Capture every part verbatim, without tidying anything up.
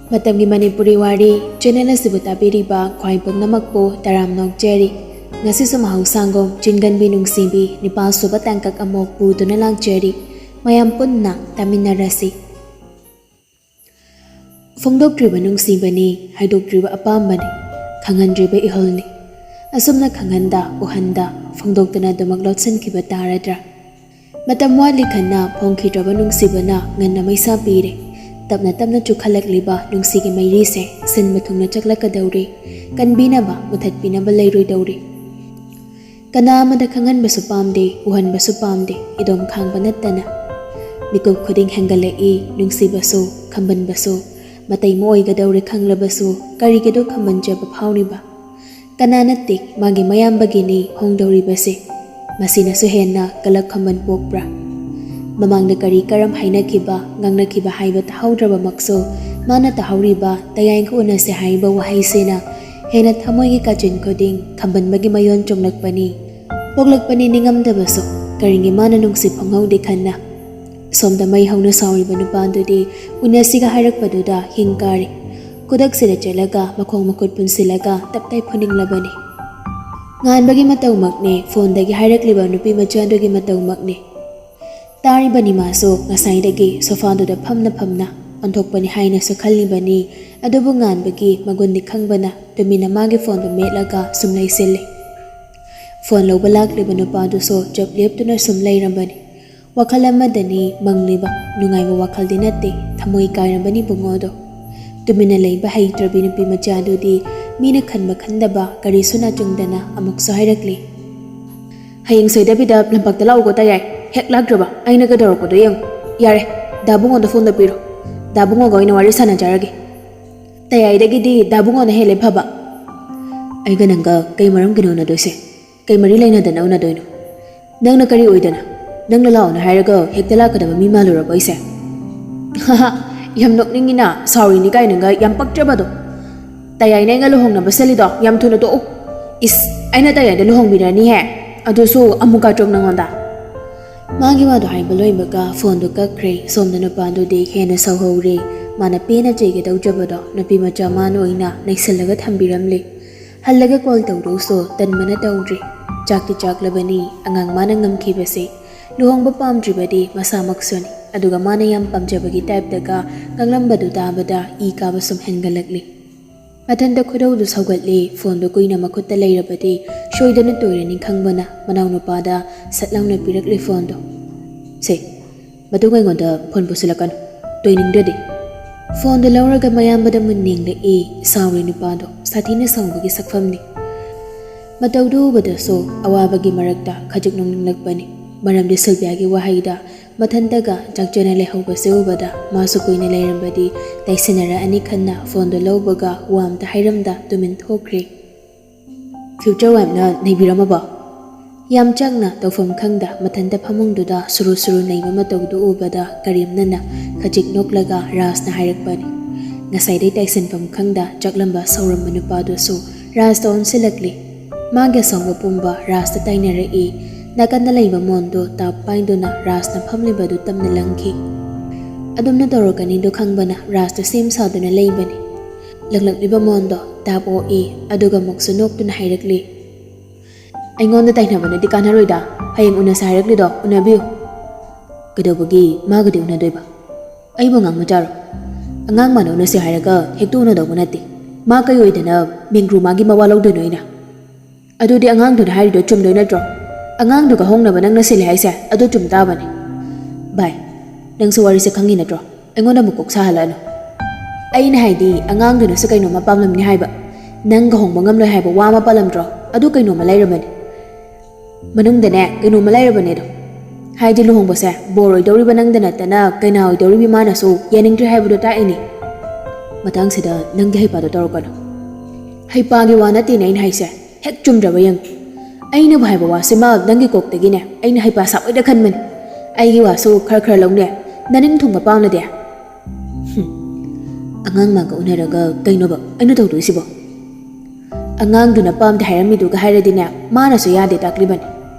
ꯃꯇꯝꯒꯤ ꯃꯅꯤꯄꯨꯔꯤ ꯋꯥꯔꯤ ꯆꯦꯅꯦꯜ ꯑꯁꯤꯕꯨ ꯇꯥꯕꯤꯔꯤꯕ ꯈ꯭ꯋꯥꯏ ꯄꯨꯝꯅꯃꯛꯄꯨ ꯇꯔꯥꯝꯅ ꯑꯣꯛꯆꯔꯤ꯫ ꯉꯁꯤꯁꯨ ꯃꯍꯧꯁꯥꯒꯨꯝ ꯆꯤꯡꯒꯟꯕꯤ ꯅꯨꯡꯁꯤꯕꯤ ꯅꯤꯄꯥꯜ ꯁꯨꯕ ꯇꯥꯡꯀꯛ ꯑꯃꯨꯛ ꯄꯨꯗꯨꯅ ꯂꯥꯛꯆꯔꯤ꯫ ꯃꯌꯥꯝ ꯄꯨꯟꯅ ꯇꯥꯃꯤꯟꯅꯔꯁꯤ꯫ ꯐꯣꯡꯗꯣꯛꯇ꯭ꯔꯤꯕ ꯅꯨꯡꯁꯤꯕꯅꯤ, ꯍꯥꯏꯗꯣꯛꯇ꯭ꯔꯤꯕ ꯑꯄꯥꯝꯕꯅꯤ, ꯈꯪꯍꯟꯗ꯭ꯔꯤꯕ ꯏꯍꯨꯜꯅꯤ꯫ ꯑꯁꯨꯝꯅ ꯈꯪꯍꯟꯗ ꯎꯍꯟꯗ ꯐꯣꯡꯗꯣꯛꯇꯅ ꯑꯗꯨꯃꯛ ꯂꯣꯠꯁꯤꯟꯈꯤꯕ ꯇꯥꯔꯗ꯭ꯔꯥ? ꯃꯇꯝ ꯋꯥꯠꯂꯤ ꯈꯟꯅ ꯐꯣꯡꯈꯤꯗ꯭ꯔꯕ ꯅꯨꯡꯁꯤꯕꯅ ꯉꯟꯅ ꯃꯩꯁꯥ ꯄꯤꯔꯦ꯫ ꯇꯞꯅ ꯇꯞꯅ ꯆꯨꯈꯠꯂꯛꯂꯤꯕ ꯅꯨꯡꯁꯤꯒꯤ ꯃꯩꯔꯤꯁꯦ ꯁꯤꯟꯕ ꯊꯨꯡꯅ ꯆꯥꯛꯂꯛꯀꯗꯧꯔꯤ꯫ ꯀꯟꯕꯤꯅꯕ, ꯃꯨꯊꯠꯄꯤꯅꯕ ꯂꯩꯔꯣꯏꯗꯧꯔꯤ꯫ ꯀꯅꯥ ꯑꯃꯗ ꯈꯪꯍꯟꯕꯁꯨ ꯄꯥꯝꯗꯦ, ꯎꯍꯟꯕꯁꯨ ꯄꯥꯝꯗꯦ, ꯏꯗꯣꯝ ꯈꯥꯡꯕ ꯅꯠꯇꯅ꯫ ꯃꯤꯀꯨꯞ ꯈꯨꯗꯤꯡ ꯍꯦꯟꯒꯠꯂꯛꯏ ꯅꯨꯡꯁꯤꯕꯁꯨ, ꯈꯝꯕꯟꯕꯁꯨ꯫ ꯃꯇꯩ ꯃꯑꯣꯏꯒꯗꯧꯔꯦ ꯈꯪꯂꯕꯁꯨ ꯀꯔꯤꯒꯤꯗꯣ ꯈꯝꯕꯟꯖꯕ ꯐꯥꯎꯔꯤꯕ? ꯀꯅꯥ ꯅꯠꯇꯦ ꯃꯥꯒꯤ ꯃꯌꯥꯝꯕꯒꯤꯅꯤ ꯍꯣꯡꯗꯧꯔꯤꯕꯁꯦ꯫ ꯃꯁꯤꯅꯁꯨ ꯍꯦꯟꯅ ꯀꯂꯛ ꯈꯝꯕꯟ ꯄꯣꯛꯄ꯭ꯔꯥ? ꯃꯃꯥꯡꯗ ꯀꯔꯤ ꯀꯔꯝ ꯍꯥꯏꯅꯈꯤꯕ, ꯉꯥꯡꯅꯈꯤꯕ ꯍꯥꯏꯕ ꯇꯥꯍꯧꯗ꯭ꯔꯕꯃꯛꯁꯨ, ꯃꯥꯅ ꯇꯥꯍꯧꯔꯤꯕ "ꯇꯌꯥꯏꯒ ꯎꯅꯁꯦ" ꯍꯥꯏꯔꯤꯕ ꯋꯥꯍꯩꯁꯤꯅ ꯍꯦꯟꯅ ꯊꯃꯣꯏꯒꯤ ꯀꯥꯆꯤꯟ ꯈꯨꯗꯤꯡ ꯈꯝꯕꯟꯕꯒꯤ ꯃꯌꯣꯟ ꯆꯣꯡꯂꯛꯄꯅꯤ꯫ ꯄꯣꯛꯂꯛꯄꯅꯤ ꯅꯤꯡꯉꯝꯗꯕꯁꯨ, ꯀꯔꯤꯒꯤ ꯃꯥꯅ ꯅꯨꯡꯁꯤ ꯐꯣꯡꯍꯧꯗꯦ ꯈꯟꯅ꯫ ꯁꯣꯝꯗ ꯃꯩ ꯍꯧꯅ ꯁꯥꯎꯔꯤꯕ ꯅꯨꯄꯥꯗꯨꯗꯤ ꯎꯅꯁꯤꯒ ꯍꯥꯏꯔꯛꯄꯗꯨꯗ ꯍꯤꯡ ꯀꯥꯔꯤ꯫ ꯈꯨꯗꯛꯁꯤꯗ ꯆꯦꯜꯂꯒ ꯃꯈꯣꯡ ꯃꯈꯨꯠ ꯄꯨꯟꯁꯤꯜꯂꯒ ꯇꯞꯇꯥꯏ ꯐꯨꯅꯤꯡꯂꯕꯅꯤ꯫ ꯉꯥꯟꯕꯒꯤ ꯃꯇꯧꯃꯛꯅꯤ, ꯐꯣꯟꯗꯒꯤ ꯍꯥꯏꯔꯛꯂꯤꯕ ꯅꯨꯄꯤ ꯃꯆꯥꯗꯨꯒꯤ ꯃꯇꯧꯃꯛꯅꯤ꯫ ꯇꯥꯔꯤꯕꯅꯤ ꯃꯥꯁꯨ ꯉꯁꯥꯏꯗꯒꯤ ꯁꯣꯐꯥꯗꯨꯗ ꯐꯝꯅ ꯐꯝꯅ꯫ ꯑꯣꯟꯊꯣꯛꯄꯅꯤ ꯍꯥꯏꯅꯁꯨ ꯈꯜꯂꯤꯕꯅꯤ, ꯑꯗꯨꯕꯨ ꯉꯥꯟꯕꯒꯤ ꯃꯒꯨꯟꯗꯤ ꯈꯪꯕꯅ ꯇꯨꯃꯤꯟꯅ ꯃꯥꯒꯤ ꯐꯣꯟꯗꯨ ꯃꯦꯠꯂꯒ ꯁꯨꯝ ꯂꯩꯁꯤꯜꯂꯤ꯫ ꯐꯣꯟ ꯂꯧꯕ ꯂꯥꯛꯂꯤꯕ ꯅꯨꯄꯥꯗꯨꯁꯨ ꯆꯞ ꯂꯦꯞꯇꯨꯅ ꯁꯨꯝ ꯂꯩꯔꯝꯕꯅꯤ꯫ ꯋꯥꯈꯜ ꯑꯃꯗꯅꯤ ꯃꯪꯂꯤꯕ, ꯅꯨꯡꯉꯥꯏꯕ ꯋꯥꯈꯜꯗꯤ ꯅꯠꯇꯦ, ꯊꯃꯣꯏ ꯀꯥꯏꯔꯕꯅꯤ ꯏꯕꯨꯡꯉꯣꯗꯣ꯫ ꯇꯨꯃꯤꯟꯅ ꯂꯩꯕ ꯍꯩꯇ꯭ꯔꯕꯤ ꯅꯨꯄꯤ ꯃꯆꯥꯗꯨꯗꯤ ꯃꯤꯅ ꯈꯟꯕ ꯈꯟꯗꯕ ꯀꯔꯤꯁꯨ ꯅꯥꯆꯨꯡꯗꯅ ꯑꯃꯨꯛꯁꯨ ꯍꯥꯏꯔꯛꯂꯤ꯫ "ꯍꯌꯦꯡ ꯁꯣꯏꯗꯕꯤꯗ ꯂꯝꯄꯥꯛꯇ ꯂꯥꯛꯎꯀꯣ ꯇꯌꯥꯏ꯫ ꯍꯦꯛ ꯂꯥꯛꯇ꯭ꯔꯕ ꯑꯩꯅ ꯀꯩꯗꯧꯔꯛꯄꯗꯣ ꯌꯦꯡꯉꯨ꯫ ꯌꯥꯔꯦ, ꯗꯥ ꯕꯨꯡꯉꯣꯗ ꯐꯣꯟꯗꯣ ꯄꯤꯔꯣ꯫ ꯗꯥ ꯕꯨꯡꯉꯣꯒ ꯑꯣꯏꯅ ꯋꯥꯔꯤ ꯁꯥꯟꯅꯖꯔꯒꯦ꯫ ꯇꯌꯥꯏꯗꯒꯤꯗꯤ ꯗꯥ ꯕꯨꯡꯉꯣꯅ ꯍꯦꯜꯂꯦ ꯐꯕ꯫" "ꯑꯩꯒ ꯅꯪꯒ ꯀꯩ ꯃꯔꯝꯒꯤꯅꯣ ꯎꯅꯗꯣꯏꯁꯦ? ꯀꯩ ꯃꯔꯤ ꯂꯩꯅꯗꯅ ꯎꯅꯗꯣꯏꯅꯣ? ꯅꯪꯅ ꯀꯔꯤ ꯑꯣꯏꯗꯅ? ꯅꯪꯅ ꯂꯥꯛꯑꯣꯅ ꯍꯥꯏꯔꯒ ꯍꯦꯛꯇ ꯂꯥꯛꯀꯗꯕ ꯃꯤ ꯃꯥꯜꯂꯨꯔꯕꯣ ꯑꯩꯁꯦ?" "ꯌꯥꯝ ꯅꯣꯛꯅꯤꯡꯉꯤꯅ, ꯁꯥꯎꯔꯤꯅꯤ ꯀꯥꯏꯅꯒ ꯌꯥꯝ ꯄꯛꯇ꯭ꯔꯕꯗꯣ꯫ ꯇꯌꯥꯏꯅ ꯑꯩꯒ ꯂꯨꯍꯣꯡꯅꯕ ꯁꯤꯜꯂꯤꯗꯣ ꯌꯥꯝ ꯊꯨꯅ ꯇꯣꯛꯎ꯫ ꯏꯁ, ꯑꯩꯅ ꯇꯌꯥꯏꯗ ꯂꯨꯍꯣꯡꯕꯤꯔꯅꯤꯍꯦ, ꯑꯗꯨꯁꯨ ꯑꯃꯨꯛ ꯀꯥꯇ꯭ꯔꯣꯛ ꯅꯉꯣꯟꯗ꯫" ꯃꯥꯒꯤ ꯋꯥꯗꯣ ꯍꯥꯏꯕ ꯂꯣꯏꯕꯒ ꯐꯣꯟꯗꯣ ꯀꯛꯈ꯭ꯔꯦ꯫ ꯁꯣꯝꯗ ꯅꯨꯄꯥꯗꯨꯗꯤ ꯍꯦꯟꯅ ꯁꯥꯎꯍꯧꯔꯦ꯫ ꯃꯥꯅ ꯄꯦꯟꯅ ꯆꯩꯒꯗꯧꯖꯕꯗꯣ ꯅꯨꯄꯤ ꯃꯆꯥ ꯃꯥꯅ ꯑꯣꯏꯅ ꯅꯩꯁꯜꯂꯒ ꯊꯝꯕꯤꯔꯝꯂꯦ꯫ ꯍꯜꯂꯒ ꯀꯣꯜ ꯇꯧꯗꯧꯁꯨ ꯇꯟꯕꯅ ꯇꯧꯗ꯭ꯔꯤ꯫ ꯆꯥꯛꯇꯤ ꯆꯥꯛꯂꯕꯅꯤ, ꯑꯉꯥꯡ ꯃꯥꯅ ꯉꯝꯈꯤꯕꯁꯦ꯫ ꯂꯨꯍꯣꯡꯕ ꯄꯥꯝꯗ꯭ꯔꯤꯕꯗꯤ ꯃꯁꯥꯃꯛꯁꯨꯅꯤ꯫ ꯑꯗꯨꯒ ꯃꯥꯅ ꯌꯥꯝ ꯄꯥꯝꯖꯕꯒꯤ ꯇꯥꯏꯞꯇꯒ ꯉꯥꯡꯂꯝꯕꯗꯨ ꯇꯥꯕꯗ ꯏ ꯀꯥꯕ ꯁꯨꯝ ꯍꯦꯟꯒꯠꯂꯛꯂꯤ꯫ ꯃꯊꯟꯇ ꯈꯣꯏꯗꯧꯗꯨ ꯁꯧꯒꯠꯂꯤ꯫ ꯐꯣꯟꯗꯨ ꯀꯨꯏꯅ ꯃꯈꯨꯠꯇ ꯂꯩꯔꯕꯗꯤ ꯁꯣꯏꯗꯅ ꯇꯣꯏꯔꯅꯤ ꯈꯪꯕꯅ ꯃꯅꯥꯎꯅꯨꯄꯥꯗ ꯁꯠ ꯂꯥꯎꯅ ꯄꯤꯔꯛꯂꯤ ꯐꯣꯟꯗꯣ꯫ "ꯁꯦ, ꯃꯇꯨꯡ ꯑꯩꯉꯣꯟꯗ ꯐꯣꯟ ꯄꯨꯁꯤꯜꯂꯛꯀꯅꯨ, ꯇꯣꯏꯅꯤꯡꯗ꯭ꯔꯗꯤ꯫" ꯐꯣꯟꯗꯨ ꯂꯧꯔꯒ ꯃꯌꯥꯝꯕꯗ ꯃꯨꯟꯅ ꯌꯦꯡꯂꯛꯏ꯫ ꯁꯥꯎꯔꯤ ꯅꯨꯄꯥꯗꯣ ꯁꯥꯊꯤꯅ ꯁꯥꯎꯕꯒꯤ ꯁꯛꯐꯝꯅꯤ꯫ ꯃꯇꯧꯗꯨ ꯎꯕꯗꯁꯨ ꯑꯋꯥꯕꯒꯤ ꯃꯔꯛꯇ ꯈꯖꯤꯛ ꯅꯣꯛꯅꯤꯡꯂꯛꯄꯅꯤ꯫ ꯃꯔꯝꯗꯤ ꯁꯤꯜꯚꯤꯌꯥꯒꯤ ꯋꯥꯍꯩꯗ ꯃꯊꯟꯇꯒ ꯆꯥꯛꯆꯅ ꯂꯩꯍꯧꯕꯁꯦ ꯎꯕꯗ ꯃꯥꯁꯨ ꯀꯨꯏꯅ ꯂꯩꯔꯝꯕꯗꯤ ꯇꯩꯁꯤꯟꯅꯔꯛꯑꯅꯤ ꯈꯟꯅ ꯐꯣꯟꯗꯣ ꯂꯧꯕꯒ ꯋꯥ ꯑꯝꯇ ꯍꯥꯏꯔꯝꯗ ꯇꯨꯃꯤꯟ ꯊꯣꯛꯈ꯭ꯔꯦ꯫ "ꯐ꯭ꯌꯨꯆꯔ ꯋꯥꯏꯐꯅ ꯅꯩꯕꯤꯔꯝꯃꯕꯣ?" ꯌꯥꯝ ꯆꯥꯛꯅ ꯇꯧꯐꯝ ꯈꯪꯗ ꯃꯊꯟꯇ ꯐꯃꯨꯡꯗꯨꯗ ꯁꯨꯔꯨ ꯁꯨꯔꯨ ꯅꯩꯕ ꯃꯇꯧꯗꯨ ꯎꯕꯗ ꯀꯔꯦꯝꯅꯅ ꯈꯖꯤꯛ ꯅꯣꯛꯂꯒ ꯔꯥꯖꯅ ꯍꯥꯏꯔꯛꯄꯅꯤ꯫ ꯉꯁꯥꯏꯗꯩ ꯇꯥꯏꯁꯟꯐꯝ ꯈꯪꯗ ꯆꯥꯛꯂꯝꯕ ꯁꯥꯎꯔꯝꯕ ꯅꯨꯄꯥꯗꯨꯁꯨ ꯔꯥꯖꯇ ꯑꯣꯟꯁꯤꯜꯂꯛꯂꯤ꯫ ꯃꯥꯒꯤ ꯑꯁꯥꯎꯕ ꯄꯨꯝꯕ ꯔꯥꯖꯇ ꯇꯥꯏꯅꯔꯛꯏ꯫ ꯅꯥꯀꯟꯗ ꯂꯩꯕ ꯃꯣꯟꯗꯨ ꯇꯥꯞ ꯄꯥꯏꯗꯨꯅ ꯔꯥꯖꯅ ꯐꯝꯂꯤꯕꯗꯨ ꯇꯞꯅ ꯂꯪꯈꯤ꯫ ꯑꯗꯨꯝꯅ ꯇꯧꯔꯛꯀꯅꯤꯗꯨ ꯈꯪꯕꯅ ꯔꯥꯖꯇ ꯁꯦꯝ ꯁꯥꯗꯨꯅ ꯂꯩꯕꯅꯤ꯫ ꯂꯪꯂꯛꯂꯤꯕ ꯃꯣꯟꯗꯣ ꯇꯥꯞ ꯑꯣꯛꯏ, ꯑꯗꯨꯒ ꯑꯃꯨꯛꯁꯨ ꯅꯣꯛꯇꯨꯅ ꯍꯥꯏꯔꯛꯂꯤ, "ꯑꯩꯉꯣꯟꯗ ꯇꯥꯏꯅꯕꯅꯗꯤ ꯀꯥꯟꯅꯔꯣꯏꯗ, ꯍꯌꯦꯡ ꯎꯅꯁꯦ ꯍꯥꯏꯔꯛꯂꯤꯗꯣ ꯎꯅꯕꯤꯌꯨ꯫" "ꯀꯩꯗꯧꯕꯒꯤ ꯃꯥꯒꯗꯤ ꯎꯅꯗꯣꯏꯕ? ꯑꯩꯕꯨ ꯑꯉꯥꯡ ꯃꯆꯥꯔꯣ?" "ꯑꯉꯥꯡ ꯃꯥꯅ ꯎꯅꯁꯦ ꯍꯥꯏꯔꯒ ꯍꯦꯛꯇ ꯎꯅꯗꯧꯕ ꯅꯠꯇꯦ꯫ ꯃꯥ ꯀꯩ ꯑꯣꯏꯗꯅ ꯃꯦꯡꯒ꯭ꯔꯨ ꯃꯥꯒꯤ ꯃꯋꯥ ꯂꯧꯗꯣꯏꯅꯣ ꯑꯩꯅ?" "ꯑꯗꯨꯗꯤ ꯑꯉꯥꯡꯗꯨꯅ ꯍꯥꯏꯔꯤꯗꯣ ꯆꯨꯝꯗꯣꯏ ꯅꯠꯇ꯭ꯔꯣ? ꯑꯉꯥꯡꯗꯨꯒ ꯍꯣꯡꯅꯕ ꯅꯪꯅ ꯁꯤꯜꯂꯦ ꯍꯥꯏꯁꯦ ꯑꯗꯨ ꯆꯨꯝ ꯇꯥꯕꯅꯤ꯫" "ꯚꯥꯏ, ꯅꯪꯁꯨ ꯋꯥꯔꯤꯁꯦ ꯈꯪꯉꯤ ꯅꯠꯇ꯭ꯔꯣ? ꯑꯩꯉꯣꯟꯗ ꯑꯃꯨꯛ ꯀꯣꯛ ꯁꯥꯍꯜꯂꯛꯑꯅꯨ꯫" "ꯑꯩꯅ ꯍꯥꯏꯗꯤ ꯑꯉꯥꯡꯗꯨꯅꯁꯨ ꯀꯩꯅꯣꯝꯃ ꯄꯥꯝꯂꯝꯅꯤ ꯍꯥꯏꯕ꯫ ꯅꯪꯒ ꯍꯣꯡꯕ ꯉꯝꯂꯣꯏ ꯍꯥꯏꯕ ꯋꯥ ꯑꯃ ꯄꯥꯜꯂꯝꯗ꯭ꯔꯣ? ꯑꯗꯨ ꯀꯩꯅꯣꯝꯃ ꯂꯩꯔꯕꯅꯤ꯫ ꯃꯅꯨꯡꯗꯅꯦ ꯀꯩꯅꯣꯝꯃ ꯂꯩꯔꯕꯅꯦ ꯑꯗꯣ꯫ ꯍꯥꯏꯗꯤ ꯂꯨꯍꯣꯡꯕꯁꯦ ꯕꯣꯔ ꯑꯣꯏꯗꯧꯔꯤꯕ ꯅꯪꯗ ꯅꯠꯇꯅ ꯀꯩꯅꯥ ꯑꯣꯏꯗꯧꯔꯤꯕꯤ ꯃꯥꯅꯁꯨ ꯌꯥꯅꯤꯡꯗ꯭ꯔꯤ ꯍꯥꯏꯕꯗꯣ ꯇꯥꯛꯏꯅꯦ꯫" "ꯃꯇꯥꯡꯁꯤꯗ ꯅꯪꯒꯤ ꯍꯩꯄꯥꯗꯣ ꯇꯧꯔꯛꯀꯅꯨ꯫" "ꯍꯩꯄꯥꯒꯤ ꯋꯥ ꯅꯠꯇꯦꯅꯦ ꯑꯩꯅ ꯍꯥꯏꯁꯦ꯫ ꯍꯦꯛ ꯆꯨꯝꯗ꯭ꯔꯕ ꯌꯦꯡꯉꯨ꯫ ꯑꯩꯅꯕꯨ ꯍꯥꯏꯕ ꯋꯥꯁꯤꯃ ꯅꯪꯒꯤ ꯀꯣꯛꯇꯒꯤꯅꯦ ꯑꯩꯅ ꯍꯩꯄꯥ ꯁꯥꯕꯣꯏꯗ ꯈꯟꯕꯅꯤ꯫ ꯑꯩꯒꯤ ꯋꯥꯁꯨ ꯈꯔ ꯈꯔ ꯂꯧꯅꯦ꯫ ꯅꯅꯤꯡ ꯊꯨꯡꯕ ꯄꯥꯎꯅꯗꯦ꯫" "ꯍꯨꯝ, ꯑꯉꯥꯡ ꯃꯥꯒ ꯎꯅꯔꯒ ꯀꯩꯅꯣꯕ ꯑꯩꯅ ꯇꯧꯗꯣꯏꯁꯤꯕꯣ?" "ꯑꯉꯥꯡꯗꯨꯅ ꯄꯥꯝꯗꯦ ꯍꯥꯏꯔꯝꯃꯤꯗꯨꯒ ꯍꯥꯏꯔꯗꯤꯅꯦ, ꯃꯥꯅꯁꯨ ꯌꯥꯗꯦ ꯇꯥꯛꯂꯤꯕꯅꯤ꯫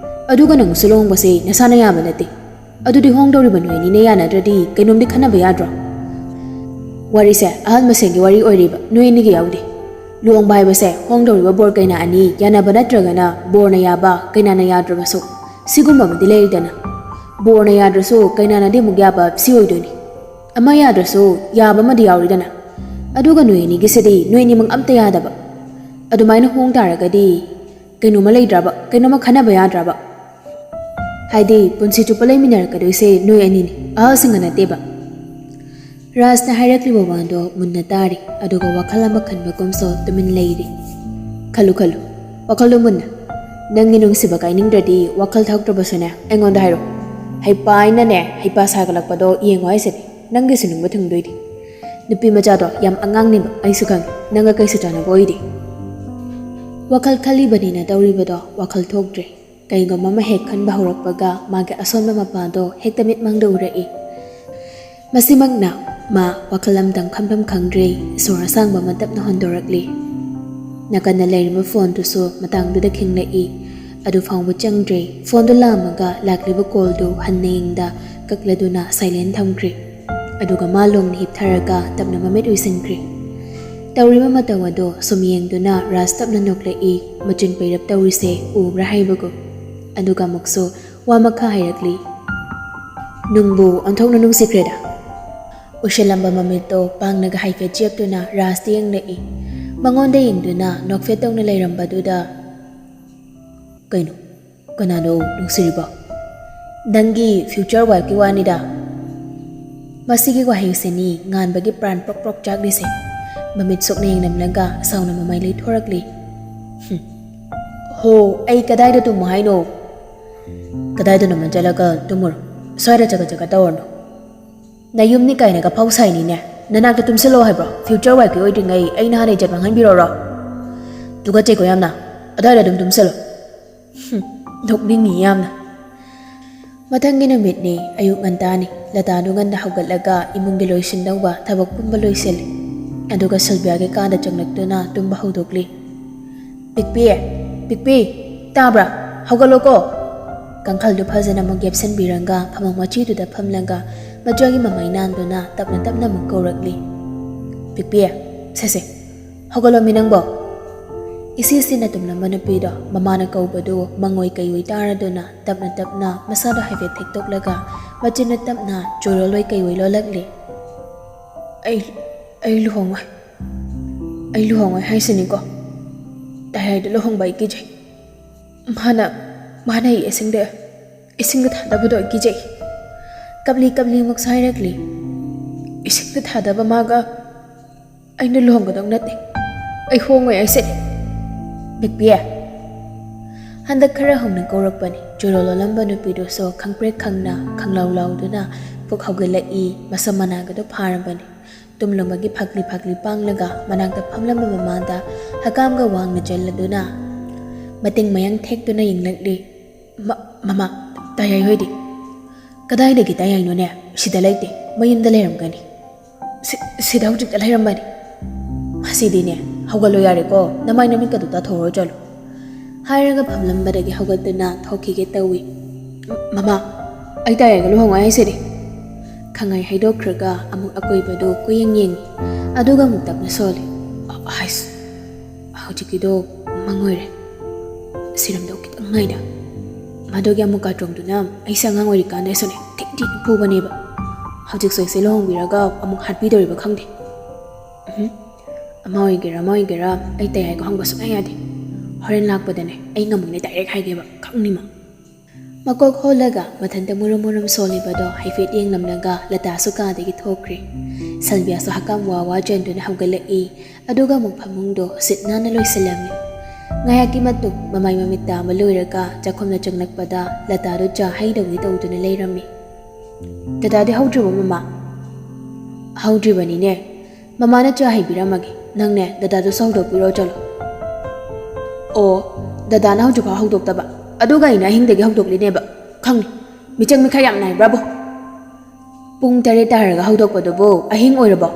ꯑꯗꯨꯒ ꯅꯪꯁꯨ ꯂꯨꯍꯣꯡꯕꯁꯦ ꯅꯁꯥꯅ ꯌꯥꯕ ꯅꯠꯇꯦ꯫ ꯑꯗꯨꯗꯤ ꯍꯣꯡꯗꯧꯔꯤꯕ ꯅꯣꯏ ꯑꯅꯤꯅ ꯌꯥꯅꯗ꯭ꯔꯗꯤ ꯀꯩꯅꯣꯝꯗꯤ ꯈꯟꯅꯕ ꯌꯥꯗ꯭ꯔꯣ?" ꯋꯥꯔꯤꯁꯦ ꯑꯍꯜ ꯃꯁꯦꯟꯒꯤ ꯋꯥꯔꯤ ꯑꯣꯏꯔꯤꯕ, ꯅꯣꯏ ꯑꯅꯤꯒꯤ ꯌꯥꯎꯗꯦ꯫ ꯂꯨꯍꯣꯡꯕ ꯍꯥꯏꯕꯁꯦ ꯍꯣꯡꯗꯧꯔꯤꯕ ꯕꯣꯔ ꯀꯩꯅꯥ ꯑꯅꯤ ꯌꯥꯅꯕ ꯅꯠꯇ꯭ꯔꯒꯅ ꯕꯣꯔꯅ ꯌꯥꯕ, ꯀꯩꯅꯥꯅ ꯌꯥꯗ꯭ꯔꯕꯁꯨ, ꯁꯤꯒꯨꯝꯕ ꯑꯃꯗꯤ ꯂꯩꯔꯤꯗꯅ꯫ ꯕꯣꯔꯅ ꯌꯥꯗ꯭ꯔꯁꯨ ꯀꯩꯅꯥꯅꯗꯤ ꯑꯃꯨꯛ ꯌꯥꯕ, ꯁꯤ ꯑꯣꯏꯗꯣꯏꯅꯤ꯫ ꯑꯃ ꯌꯥꯗ꯭ꯔꯁꯨ ꯌꯥꯕ ꯑꯃꯗꯤ ꯌꯥꯎꯔꯤꯗꯅ꯫ ꯑꯗꯨꯒ ꯅꯣꯏ ꯑꯅꯤꯒꯤꯁꯤꯗꯤ ꯅꯣꯏ ꯑꯅꯤꯃꯛ ꯑꯝꯇ ꯌꯥꯗꯕ꯫ ꯑꯗꯨꯃꯥꯏꯅ ꯍꯣꯡ ꯇꯥꯔꯒꯗꯤ ꯀꯩꯅꯣꯝꯃ ꯂꯩꯗ꯭ꯔꯕ, ꯀꯩꯅꯣꯝꯃ ꯈꯟꯅꯕ ꯌꯥꯗ꯭ꯔꯕ? ꯍꯥꯏꯗꯤ ꯄꯨꯟꯁꯤ ꯆꯨꯞꯄ ꯂꯩꯃꯤꯟꯅꯔꯛꯀꯗꯣꯏꯁꯦ ꯅꯣꯏ ꯑꯅꯤꯅꯤ, ꯑꯍꯜꯁꯤꯡꯒ ꯅꯠꯇꯦꯕ꯫ ꯔꯥꯖꯅ ꯍꯥꯏꯔꯛꯂꯤꯕ ꯋꯥꯗꯣ ꯃꯨꯟꯅ ꯇꯥꯔꯤ, ꯑꯗꯨꯒ ꯋꯥꯈꯜ ꯑꯃ ꯈꯟꯕꯒꯨꯝꯁꯨ ꯇꯨꯃꯤꯟ ꯂꯩꯔꯤ꯫ ꯈꯜꯂꯨ ꯈꯜꯂꯨ, ꯋꯥꯈꯜꯗꯣ ꯃꯨꯟꯅ꯫ ꯅꯪꯒꯤ ꯅꯨꯡꯁꯤꯕ ꯀꯥꯏꯅꯤꯡꯗ꯭ꯔꯗꯤ ꯋꯥꯈꯜ ꯊꯣꯛꯇ꯭ꯔꯕꯁꯨꯅꯦ, ꯑꯩꯉꯣꯟꯗ ꯍꯥꯏꯔꯣ꯫ ꯍꯩꯄꯥ ꯍꯥꯏꯅꯅꯦ, ꯍꯩꯄꯥ ꯁꯥꯒꯠꯂꯛꯄꯗꯣ ꯌꯦꯡꯉꯣ ꯍꯥꯏꯁꯤꯅꯦ꯫ ꯅꯪꯒꯤꯁꯨ ꯅꯤꯡꯕ ꯊꯨꯡꯗꯣꯏꯗꯤ꯫ ꯅꯨꯄꯤ ꯃꯆꯥꯗꯣ ꯌꯥꯝ ꯑꯉꯥꯡꯅꯦꯕ, ꯑꯩꯁꯨ ꯈꯪꯉꯦ꯫ ꯅꯪꯒ ꯀꯩꯁꯨ ꯆꯥꯟꯅꯕ ꯑꯣꯏꯗꯦ꯫ ꯋꯥꯈꯜ ꯈꯜꯂꯤꯕꯅꯤꯅ ꯇꯧꯔꯤꯕꯗꯣ ꯋꯥꯈꯜ ꯊꯣꯛꯇ꯭ꯔꯦ꯫ ꯀꯩꯒꯨꯝꯕ ꯑꯃ ꯍꯦꯛ ꯈꯟꯕ ꯍꯧꯔꯛꯄꯒ ꯃꯥꯒꯤ ꯑꯁꯣꯟꯕ ꯃꯄꯥꯗꯣ ꯍꯦꯛꯇ ꯃꯤꯠꯃꯥꯡꯗ ꯎꯔꯛꯏ꯫ ꯃꯁꯤꯃꯛꯅ ꯃꯥ ꯋꯥꯈꯜ ꯑꯃꯇꯪ ꯈꯟꯐꯝ ꯈꯪꯗ꯭ꯔꯦ꯫ ꯁꯣꯔ ꯑꯁꯥꯡꯕ ꯑꯃ ꯇꯞꯅ ꯍꯣꯟꯗꯣꯔꯛꯂꯤ꯫ ꯅꯥꯀꯟꯗ ꯂꯩꯔꯤꯕ ꯐꯣꯟꯗꯨꯁꯨ ꯃꯇꯥꯡꯗꯨꯗ ꯈꯤꯡꯂꯛꯏ꯫ ꯑꯗꯨ ꯐꯥꯎꯕ ꯆꯪꯗ꯭ꯔꯦ꯫ ꯐꯣꯟꯗꯨ ꯂꯥꯝꯃꯒ ꯂꯥꯛꯂꯤꯕ ꯀꯣꯜꯗꯨ ꯍꯟꯅ ꯌꯦꯡꯗ ꯀꯛꯂꯗꯨꯅ ꯁꯥꯏꯂꯦꯟ ꯊꯝꯈ꯭ꯔꯦ꯫ ꯑꯗꯨꯒ ꯃꯥ ꯂꯣꯡꯅ ꯍꯤꯞꯊꯔꯒ ꯇꯞꯅ ꯃꯃꯤꯠ ꯎꯏꯁꯤꯟꯈ꯭ꯔꯦ꯫ ꯇꯧꯔꯤꯕ ꯃꯇꯧ ꯑꯗꯨ ꯁꯨꯝ ꯌꯦꯡꯗꯨꯅ ꯔꯥꯖ ꯇꯞꯅ ꯅꯣꯛꯂꯛꯏ, ꯃꯆꯤꯟ ꯄꯩꯔꯞ ꯇꯧꯔꯤꯁꯦ ꯎꯕ꯭ꯔꯥ ꯍꯥꯏꯕꯒꯨꯝ꯫ ꯑꯗꯨꯒ ꯑꯃꯨꯛꯁꯨ ꯋꯥ ꯃꯈꯥ ꯍꯥꯏꯔꯛꯂꯤ, "ꯅꯨꯡꯕꯨ ꯑꯣꯟꯊꯣꯛꯅ ꯅꯨꯡꯁꯤꯈ꯭ꯔꯦꯗ"꯫ ꯎꯏꯁꯤꯜꯂꯝꯕ ꯃꯃꯤꯠꯇꯣ ꯄꯥꯡꯅꯒ ꯍꯥꯏꯐꯦꯠ ꯆꯦꯞꯇꯨꯅ ꯔꯥꯖꯇ ꯌꯦꯡꯂꯛꯏ꯫ ꯃꯉꯣꯟꯗ ꯌꯦꯡꯗꯨꯅ ꯅꯣꯛꯐꯦꯠ ꯇꯧꯅ ꯂꯩꯔꯝꯕꯗꯨꯗ, "ꯀꯩꯅꯣ? ꯀꯅꯥꯅꯣ ꯅꯨꯡꯁꯤꯔꯤꯕꯣ?" "ꯅꯪꯒꯤ future wifeꯀꯤ ꯋꯥꯅꯤꯗ"꯫ ꯃꯁꯤꯒꯤ ꯋꯥꯍꯩꯁꯤꯅꯤ ꯉꯥꯟꯕꯒꯤ ꯄ꯭ꯔꯥꯟ ꯄ꯭ꯔꯣꯛ ꯄ꯭ꯔꯣꯛ ꯆꯥꯛꯂꯤꯁꯦ꯫ ꯃꯃꯤꯠ ꯁꯣꯛꯅ ꯌꯦꯡꯂꯝꯂꯒ ꯁꯥꯎꯅ ꯃꯃꯥꯏ ꯂꯩꯊꯣꯔꯛꯂꯤ꯫ "ꯍꯨꯝ꯫ ꯍꯣ, ꯑꯩ ꯀꯗꯥꯏꯗ ꯇꯨꯝꯃꯣ ꯍꯥꯏꯅꯣ?" "ꯀꯗꯥꯏꯗꯅꯣꯃ ꯆꯠꯂꯒ ꯇꯨꯝꯃꯨꯔꯣ꯫ ꯁ꯭ꯋꯥꯏꯗ ꯆꯒꯠ ꯆꯒꯠ ꯇꯧꯔꯅꯨ꯫ ꯅꯌꯨꯝꯅꯤ ꯀꯥꯏꯅꯒ ꯐꯥꯎ ꯁꯥꯏꯅꯤꯅꯦ꯫ ꯅꯅꯥꯛꯇ ꯇꯨꯝꯁꯤꯜꯂꯣ ꯍꯥꯏꯕ꯭ꯔꯣ? Future wifeꯀꯤ ꯑꯣꯏꯗ꯭ꯔꯤꯉꯩ ꯑꯩ ꯅꯍꯥꯟ ꯏꯖꯠ ꯃꯥꯡꯍꯟꯕꯤꯔꯣꯔꯣ?" "ꯇꯨꯀꯠꯆꯩꯀꯣ ꯌꯥꯝꯅ꯫ ꯑꯗꯥꯏꯗ ꯑꯗꯨꯝ ꯇꯨꯝꯁꯤꯜꯂꯣ"꯫ ꯍꯨꯝ, ꯅꯣꯛꯅꯤꯡꯉꯤ ꯌꯥꯝꯅ꯫ ꯃꯊꯪꯒꯤ ꯅꯨꯃꯤꯠꯅꯤ, ꯑꯌꯨꯛ ꯉꯟꯇꯥꯅꯤ꯫ ꯂꯇꯥꯗꯨ ꯉꯟꯅ ꯍꯧꯒꯠꯂꯒ ꯏꯃꯨꯡꯒꯤ ꯂꯣꯏꯁꯤꯟꯗꯧꯕ ꯊꯕꯛ ꯄꯨꯝꯕ ꯂꯣꯏꯁꯤꯜꯂꯤ꯫ ꯑꯗꯨꯒ ꯁꯤꯜꯚꯤꯌꯥꯒꯤ ꯀꯥꯗ ꯆꯪꯂꯛꯇꯨꯅ ꯇꯨꯝꯕ ꯍꯧꯗꯣꯛꯂꯤ꯫ "ꯄꯤꯛꯄꯤ, ꯄꯤꯛꯄꯤ, ꯇꯥꯕ꯭ꯔꯥ? ꯍꯧꯒꯠꯂꯣꯀꯣ!" ꯀꯥꯡꯈꯜꯗꯨ ꯐꯖꯅ ꯑꯃꯨꯛ ꯌꯦꯞꯁꯤꯟꯕꯤꯔꯒ ꯐꯃꯨꯡ ꯃꯆꯤꯗꯨꯗ ꯐꯝꯂꯒ ꯃꯆꯥꯒꯤ ꯃꯃꯩ ꯅꯥꯟꯗꯨꯅ ꯇꯞꯅ ꯇꯞꯅ ꯑꯃꯨꯛ ꯀꯧꯔꯛꯂꯤ꯫ "ꯄꯤꯛꯄꯤ, ꯁꯦ ꯁꯦ, ꯍꯧꯒꯠꯂꯣꯃꯤ ꯅꯪꯕꯣ!" ꯏꯁꯤ ꯁꯤꯅ ꯇꯨꯝꯂꯝꯕ ꯅꯨꯄꯤꯗꯣ ꯃꯃꯥꯅ ꯀꯧꯕꯗꯨ ꯃꯪꯑꯣꯏ ꯀꯩꯑꯣꯏ ꯇꯥꯔꯗꯨꯅ ꯇꯞꯅ ꯇꯞꯅ ꯃꯁꯥꯗꯣ ꯍꯥꯏꯐꯦꯠ ꯊꯦꯛꯇꯣꯛꯂꯒ ꯃꯆꯤꯟꯅ ꯇꯞꯅ ꯆꯣꯏꯔꯣꯜꯂꯣꯏ ꯀꯩꯑꯣꯏ ꯂꯣꯜꯂꯛꯂꯤ꯫ "ꯑꯩ, ꯑꯩ ꯂꯨꯍꯣꯡꯉꯣꯏ꯫ ꯑꯩ ꯂꯨꯍꯣꯡꯉꯣꯏ ꯍꯥꯏꯁꯤꯅꯤꯀꯣ꯫ ꯇꯌꯥꯏꯗ ꯂꯨꯍꯣꯡꯕ ꯑꯩ ꯀꯤꯖꯩ꯫ ꯃꯥꯅ, ꯃꯥꯅ ꯑꯩ ꯏꯁꯤꯡꯗ, ꯏꯁꯤꯡꯗ ꯊꯥꯗꯕꯗꯣ ꯑꯩ ꯀꯤꯖꯩ꯫" ꯀꯞꯂꯤ ꯀꯞꯂꯤ ꯑꯃꯨꯛꯁꯨ ꯍꯥꯏꯔꯛꯂꯤ꯫ "ꯏꯁꯤꯡꯗ ꯊꯥꯗꯕ ꯃꯥꯒ ꯑꯩꯅ ꯂꯨꯍꯣꯡꯒꯗꯧ ꯅꯠꯇꯦ꯫ ꯑꯩ ꯍꯣꯡꯉꯣꯏ ꯍꯥꯏꯁꯤꯅꯤ꯫ ꯄꯤꯛꯄꯤ!" ꯍꯟꯗꯛ ꯈꯔ ꯍꯧꯅ ꯀꯧꯔꯛꯄꯅꯤ꯫ ꯆꯣꯏꯔꯣꯜ ꯂꯣꯜꯂꯝꯕ ꯅꯨꯄꯤꯗꯨꯁꯨ ꯈꯪꯄ꯭ꯔꯦꯛ ꯈꯪꯅ, ꯈꯪꯂꯥꯎ ꯂꯥꯎꯗꯨꯅ ꯄꯨꯛ ꯍꯧꯒꯠꯂꯛꯏ꯫ ꯃꯁꯝ ꯃꯅꯥꯒꯗꯣ ꯐꯥꯔꯕꯅꯤ꯫ ꯇꯨꯝꯂꯨꯕꯒꯤ ꯐꯛꯂꯤ ꯐꯛꯂꯤ ꯄꯥꯡꯂꯒ ꯃꯅꯥꯛꯇ ꯐꯝꯂꯝꯕ ꯃꯃꯥꯗ ꯍꯀꯥꯝꯒ ꯋꯥꯡꯅ ꯆꯜꯂꯗꯨꯅ, ꯃꯇꯤꯡ ꯃꯌꯥꯡ ꯊꯦꯛꯇꯨꯅ ꯌꯦꯡꯂꯛꯂꯤ꯫ "ꯃ-, ꯃꯃꯥ, ꯇꯌꯥꯏ ꯍꯣꯏꯗꯤ?" "ꯀꯗꯥꯏꯗꯒꯤ ꯇꯌꯥꯏꯅꯣꯅꯦ? ꯁꯤꯗ ꯂꯩꯇꯦ꯫ ꯃꯌꯨꯝꯗ ꯂꯩꯔꯝꯒꯅꯤ꯫" "ꯁꯤ-, ꯁꯤꯗ ꯍꯧꯖꯤꯛꯇ ꯂꯩꯔꯝꯕꯅꯤ꯫" "ꯃꯁꯤꯗꯤꯅꯦ, ꯍꯧꯒꯠꯂꯣ ꯌꯥꯔꯦꯀꯣ, ꯅꯃꯥꯏ ꯅꯃꯤꯠꯀꯗꯨ ꯇꯥꯊꯣꯛꯎꯔꯣ ꯆꯠꯂꯣ꯫" ꯍꯥꯏꯔꯒ ꯐꯝꯂꯝꯕꯗꯒꯤ ꯍꯧꯒꯠꯇꯨꯅ ꯊꯣꯛꯈꯤꯒꯦ ꯇꯧꯏ꯫ "ꯃꯃꯥ, ꯑꯩ ꯇꯌꯥꯏꯒ ꯂꯨꯍꯣꯡꯉꯣꯏ ꯍꯥꯏꯁꯤꯗꯤ꯫" ꯈꯪꯍꯥꯏ ꯍꯥꯏꯗꯣꯛꯈ꯭ꯔꯒ ꯑꯃꯨꯛ ꯑꯀꯣꯏꯕꯗꯨ ꯀꯣꯏꯌꯦꯡ ꯌꯦꯡꯉꯤ꯫ ꯑꯗꯨꯒ ꯑꯃꯨꯛ ꯇꯞꯅ ꯁꯣꯜꯂꯤ꯫ "ꯑ-, ꯍꯥꯏꯁ, ꯍꯧꯖꯤꯛꯀꯤꯗꯣ ꯃꯪ ꯑꯣꯏꯔꯦ꯫ ꯁꯤꯔꯝꯗꯧ ꯈꯤꯇꯪ ꯉꯥꯏꯗ꯫ ꯃꯗꯨꯒꯤ ꯑꯃꯨꯛ ꯀꯥꯇ꯭ꯔꯣꯡꯗꯨꯅ ꯑꯩꯁꯦ ꯑꯉꯥꯡ ꯑꯣꯏꯔꯤꯀꯥꯟꯗꯁꯨꯅꯦ ꯊꯤꯛ ꯊꯤꯛ ꯐꯨꯕꯅꯦꯕ꯫ ꯍꯧꯖꯤꯛꯁꯨ ꯑꯩꯁꯦ ꯂꯨꯍꯣꯡꯕꯤꯔꯒ ꯑꯃꯨꯛ ꯍꯥꯠꯄꯤꯗꯧꯔꯤꯕ ꯈꯪꯗꯦ꯫ ꯎꯝ, ꯑꯃ ꯑꯣꯏꯒꯦꯔꯥ ꯑꯃ ꯑꯣꯏꯒꯦꯔꯥ ꯑꯩ ꯇꯌꯥꯏꯒ ꯍꯣꯡꯕ ꯁꯨꯡꯌꯥ ꯌꯥꯗꯦ꯫ ꯍꯣꯔꯦꯟ ꯂꯥꯛꯄꯗꯅꯦ ꯑꯩ ꯉꯝꯃꯣꯏꯅꯦ ꯗꯥꯏꯔꯦꯛ ꯍꯥꯏꯒꯦꯕ, ꯈꯪꯅꯤꯃ꯫" ꯃꯀꯣꯛ ꯍꯣꯜꯂꯒ ꯃꯊꯟꯇ ꯃꯨꯔꯨꯝ ꯃꯨꯔꯨꯝ ꯁꯣꯜꯂꯤꯕꯗꯣ ꯍꯥꯏꯐꯦꯠ ꯌꯦꯡꯂꯝꯂꯒ ꯂꯇꯥꯁꯨ ꯀꯥꯗꯒꯤ ꯊꯣꯛꯈ꯭ꯔꯦ꯫ ꯁꯜꯕꯤꯌꯥꯁꯨ ꯍꯀꯥꯝ ꯋꯥ ꯋꯥ ꯆꯟꯗꯨꯅ ꯍꯧꯒꯠꯂꯛꯏ꯫ ꯑꯗꯨꯒ ꯑꯃꯨꯛ ꯐꯃꯨꯡꯗꯣ ꯁꯤꯠ ꯅꯥꯟꯅ ꯂꯣꯏꯁꯤꯜꯂꯝꯃꯤ꯫ ꯉꯥꯏꯍꯥꯛꯀꯤ ꯃꯇꯨꯡ ꯃꯃꯥꯏ ꯃꯃꯤꯠ ꯇꯥꯕ ꯂꯣꯏꯔꯒ ꯆꯥꯛꯈꯨꯝꯗ ꯆꯪꯂꯛꯄꯗ ꯂꯇꯥꯗꯨ ꯆꯥ ꯍꯩꯗꯧꯒꯤ ꯇꯧꯗꯨꯅ ꯂꯩꯔꯝꯃꯤ꯫ "ꯗꯗꯥꯗꯤ ꯍꯧꯗ꯭ꯔꯤꯕꯣ ꯃꯃꯥ?" "ꯍꯧꯗ꯭ꯔꯤꯕꯅꯤꯅꯦ꯫ ꯃꯃꯥꯅ ꯆꯥ ꯍꯩꯕꯤꯔꯝꯃꯒꯦ꯫ ꯅꯪꯅꯦ ꯗꯗꯥꯗꯨꯁꯨ ꯍꯧꯗꯣꯛꯄꯤꯔꯣ ꯆꯠꯂꯣ꯫" "ꯑꯣ, ꯗꯗꯥꯅ ꯍꯧꯖꯤꯛꯐꯥꯎ ꯍꯧꯗꯣꯛꯇꯕ? ꯑꯗꯨꯒ ꯑꯩꯅ ꯑꯍꯤꯡꯗꯒꯤ ꯍꯧꯗꯣꯛꯂꯤꯅꯦꯕ꯫ ꯈꯪꯅꯤ꯫ ꯃꯤꯆꯪ ꯃꯤꯈꯥꯏ ꯌꯥꯝ ꯅꯥꯏꯕ꯭ꯔꯥꯕꯣ? ꯄꯨꯡ ꯇꯔꯦꯠ ꯇꯥꯔꯒ ꯍꯧꯗꯣꯛꯄꯗꯨꯕꯨ ꯑꯍꯤꯡ ꯑꯣꯏꯔꯕꯣ?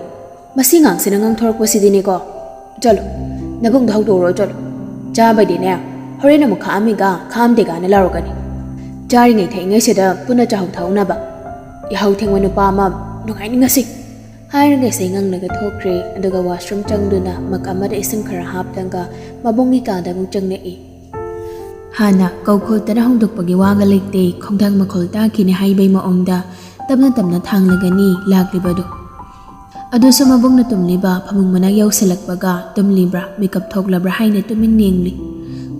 ꯃꯁꯤ ꯉꯥꯡꯁꯤꯅ ꯉꯥꯡꯊꯣꯔꯛꯄꯁꯤꯗꯤꯅꯦꯀꯣ꯫ ꯆꯠꯂꯣ, ꯅꯕꯨꯡꯗꯣ ꯍꯧꯗꯣꯛꯎꯔꯣ ꯆꯠꯂꯣ꯫ ꯆꯥꯕꯩꯗꯤꯅꯦ, ꯍꯣꯔꯦꯟ ꯑꯃꯨꯛ ꯈꯥꯛꯑꯝꯃꯤꯒ ꯈꯥꯛꯑꯝꯗꯦꯒꯅ ꯂꯥꯎꯔꯛꯀꯅꯤ꯫ ꯆꯥꯔꯤꯉꯩ ꯊꯛꯏꯉꯩꯁꯤꯗ ꯄꯨꯟꯅ ꯆꯥꯍꯧ ꯊꯛꯍꯧꯅꯕ꯫ ꯌꯥꯍꯧ ꯊꯦꯡꯕ ꯅꯨꯄꯥ ꯑꯃ ꯅꯨꯡꯉꯥꯏꯅꯤ ꯉꯁꯤ꯫" ꯍꯥꯏꯔꯒ ꯏꯁꯩ ꯉꯪꯂꯒ ꯊꯣꯛꯈ꯭ꯔꯦ꯫ ꯑꯗꯨꯒ washroom ꯆꯪꯗꯨꯅ mug ꯑꯃꯗ ꯏꯁꯤꯡ ꯈꯔ ꯍꯥꯞꯂꯒ ꯃꯕꯨꯡꯒꯤ ꯀꯥꯗ ꯑꯃꯨꯛ ꯆꯪꯂꯛꯏ꯫ ꯍꯥꯟꯅ ꯀꯧꯈꯣꯜꯇꯅ ꯍꯧꯗꯣꯛꯄꯒꯤ ꯋꯥꯒ ꯂꯩꯇꯦ, ꯈꯣꯡꯊꯥꯡ ꯃꯈꯣꯜ ꯇꯥꯈꯤꯅꯤ ꯍꯥꯏꯕꯩ ꯃꯑꯣꯡꯗ ꯇꯞꯅ ꯇꯞꯅ ꯊꯥꯡꯂꯒꯅꯤ ꯂꯥꯛꯂꯤꯕꯗꯨ꯫ ꯑꯗꯨꯁꯨ ꯃꯕꯨꯡꯅ ꯇꯨꯝꯂꯤꯕ ꯐꯃꯨꯡ ꯃꯅꯥꯛ ꯌꯧꯁꯤꯜꯂꯛꯄꯒ ꯇꯨꯝꯂꯤꯕ꯭ꯔꯥ, ꯃꯤꯀꯞ ꯊꯣꯛꯂꯕ꯭ꯔꯥ ꯍꯥꯏꯅ ꯇꯨꯃꯤꯟ ꯌꯦꯡꯂꯤ꯫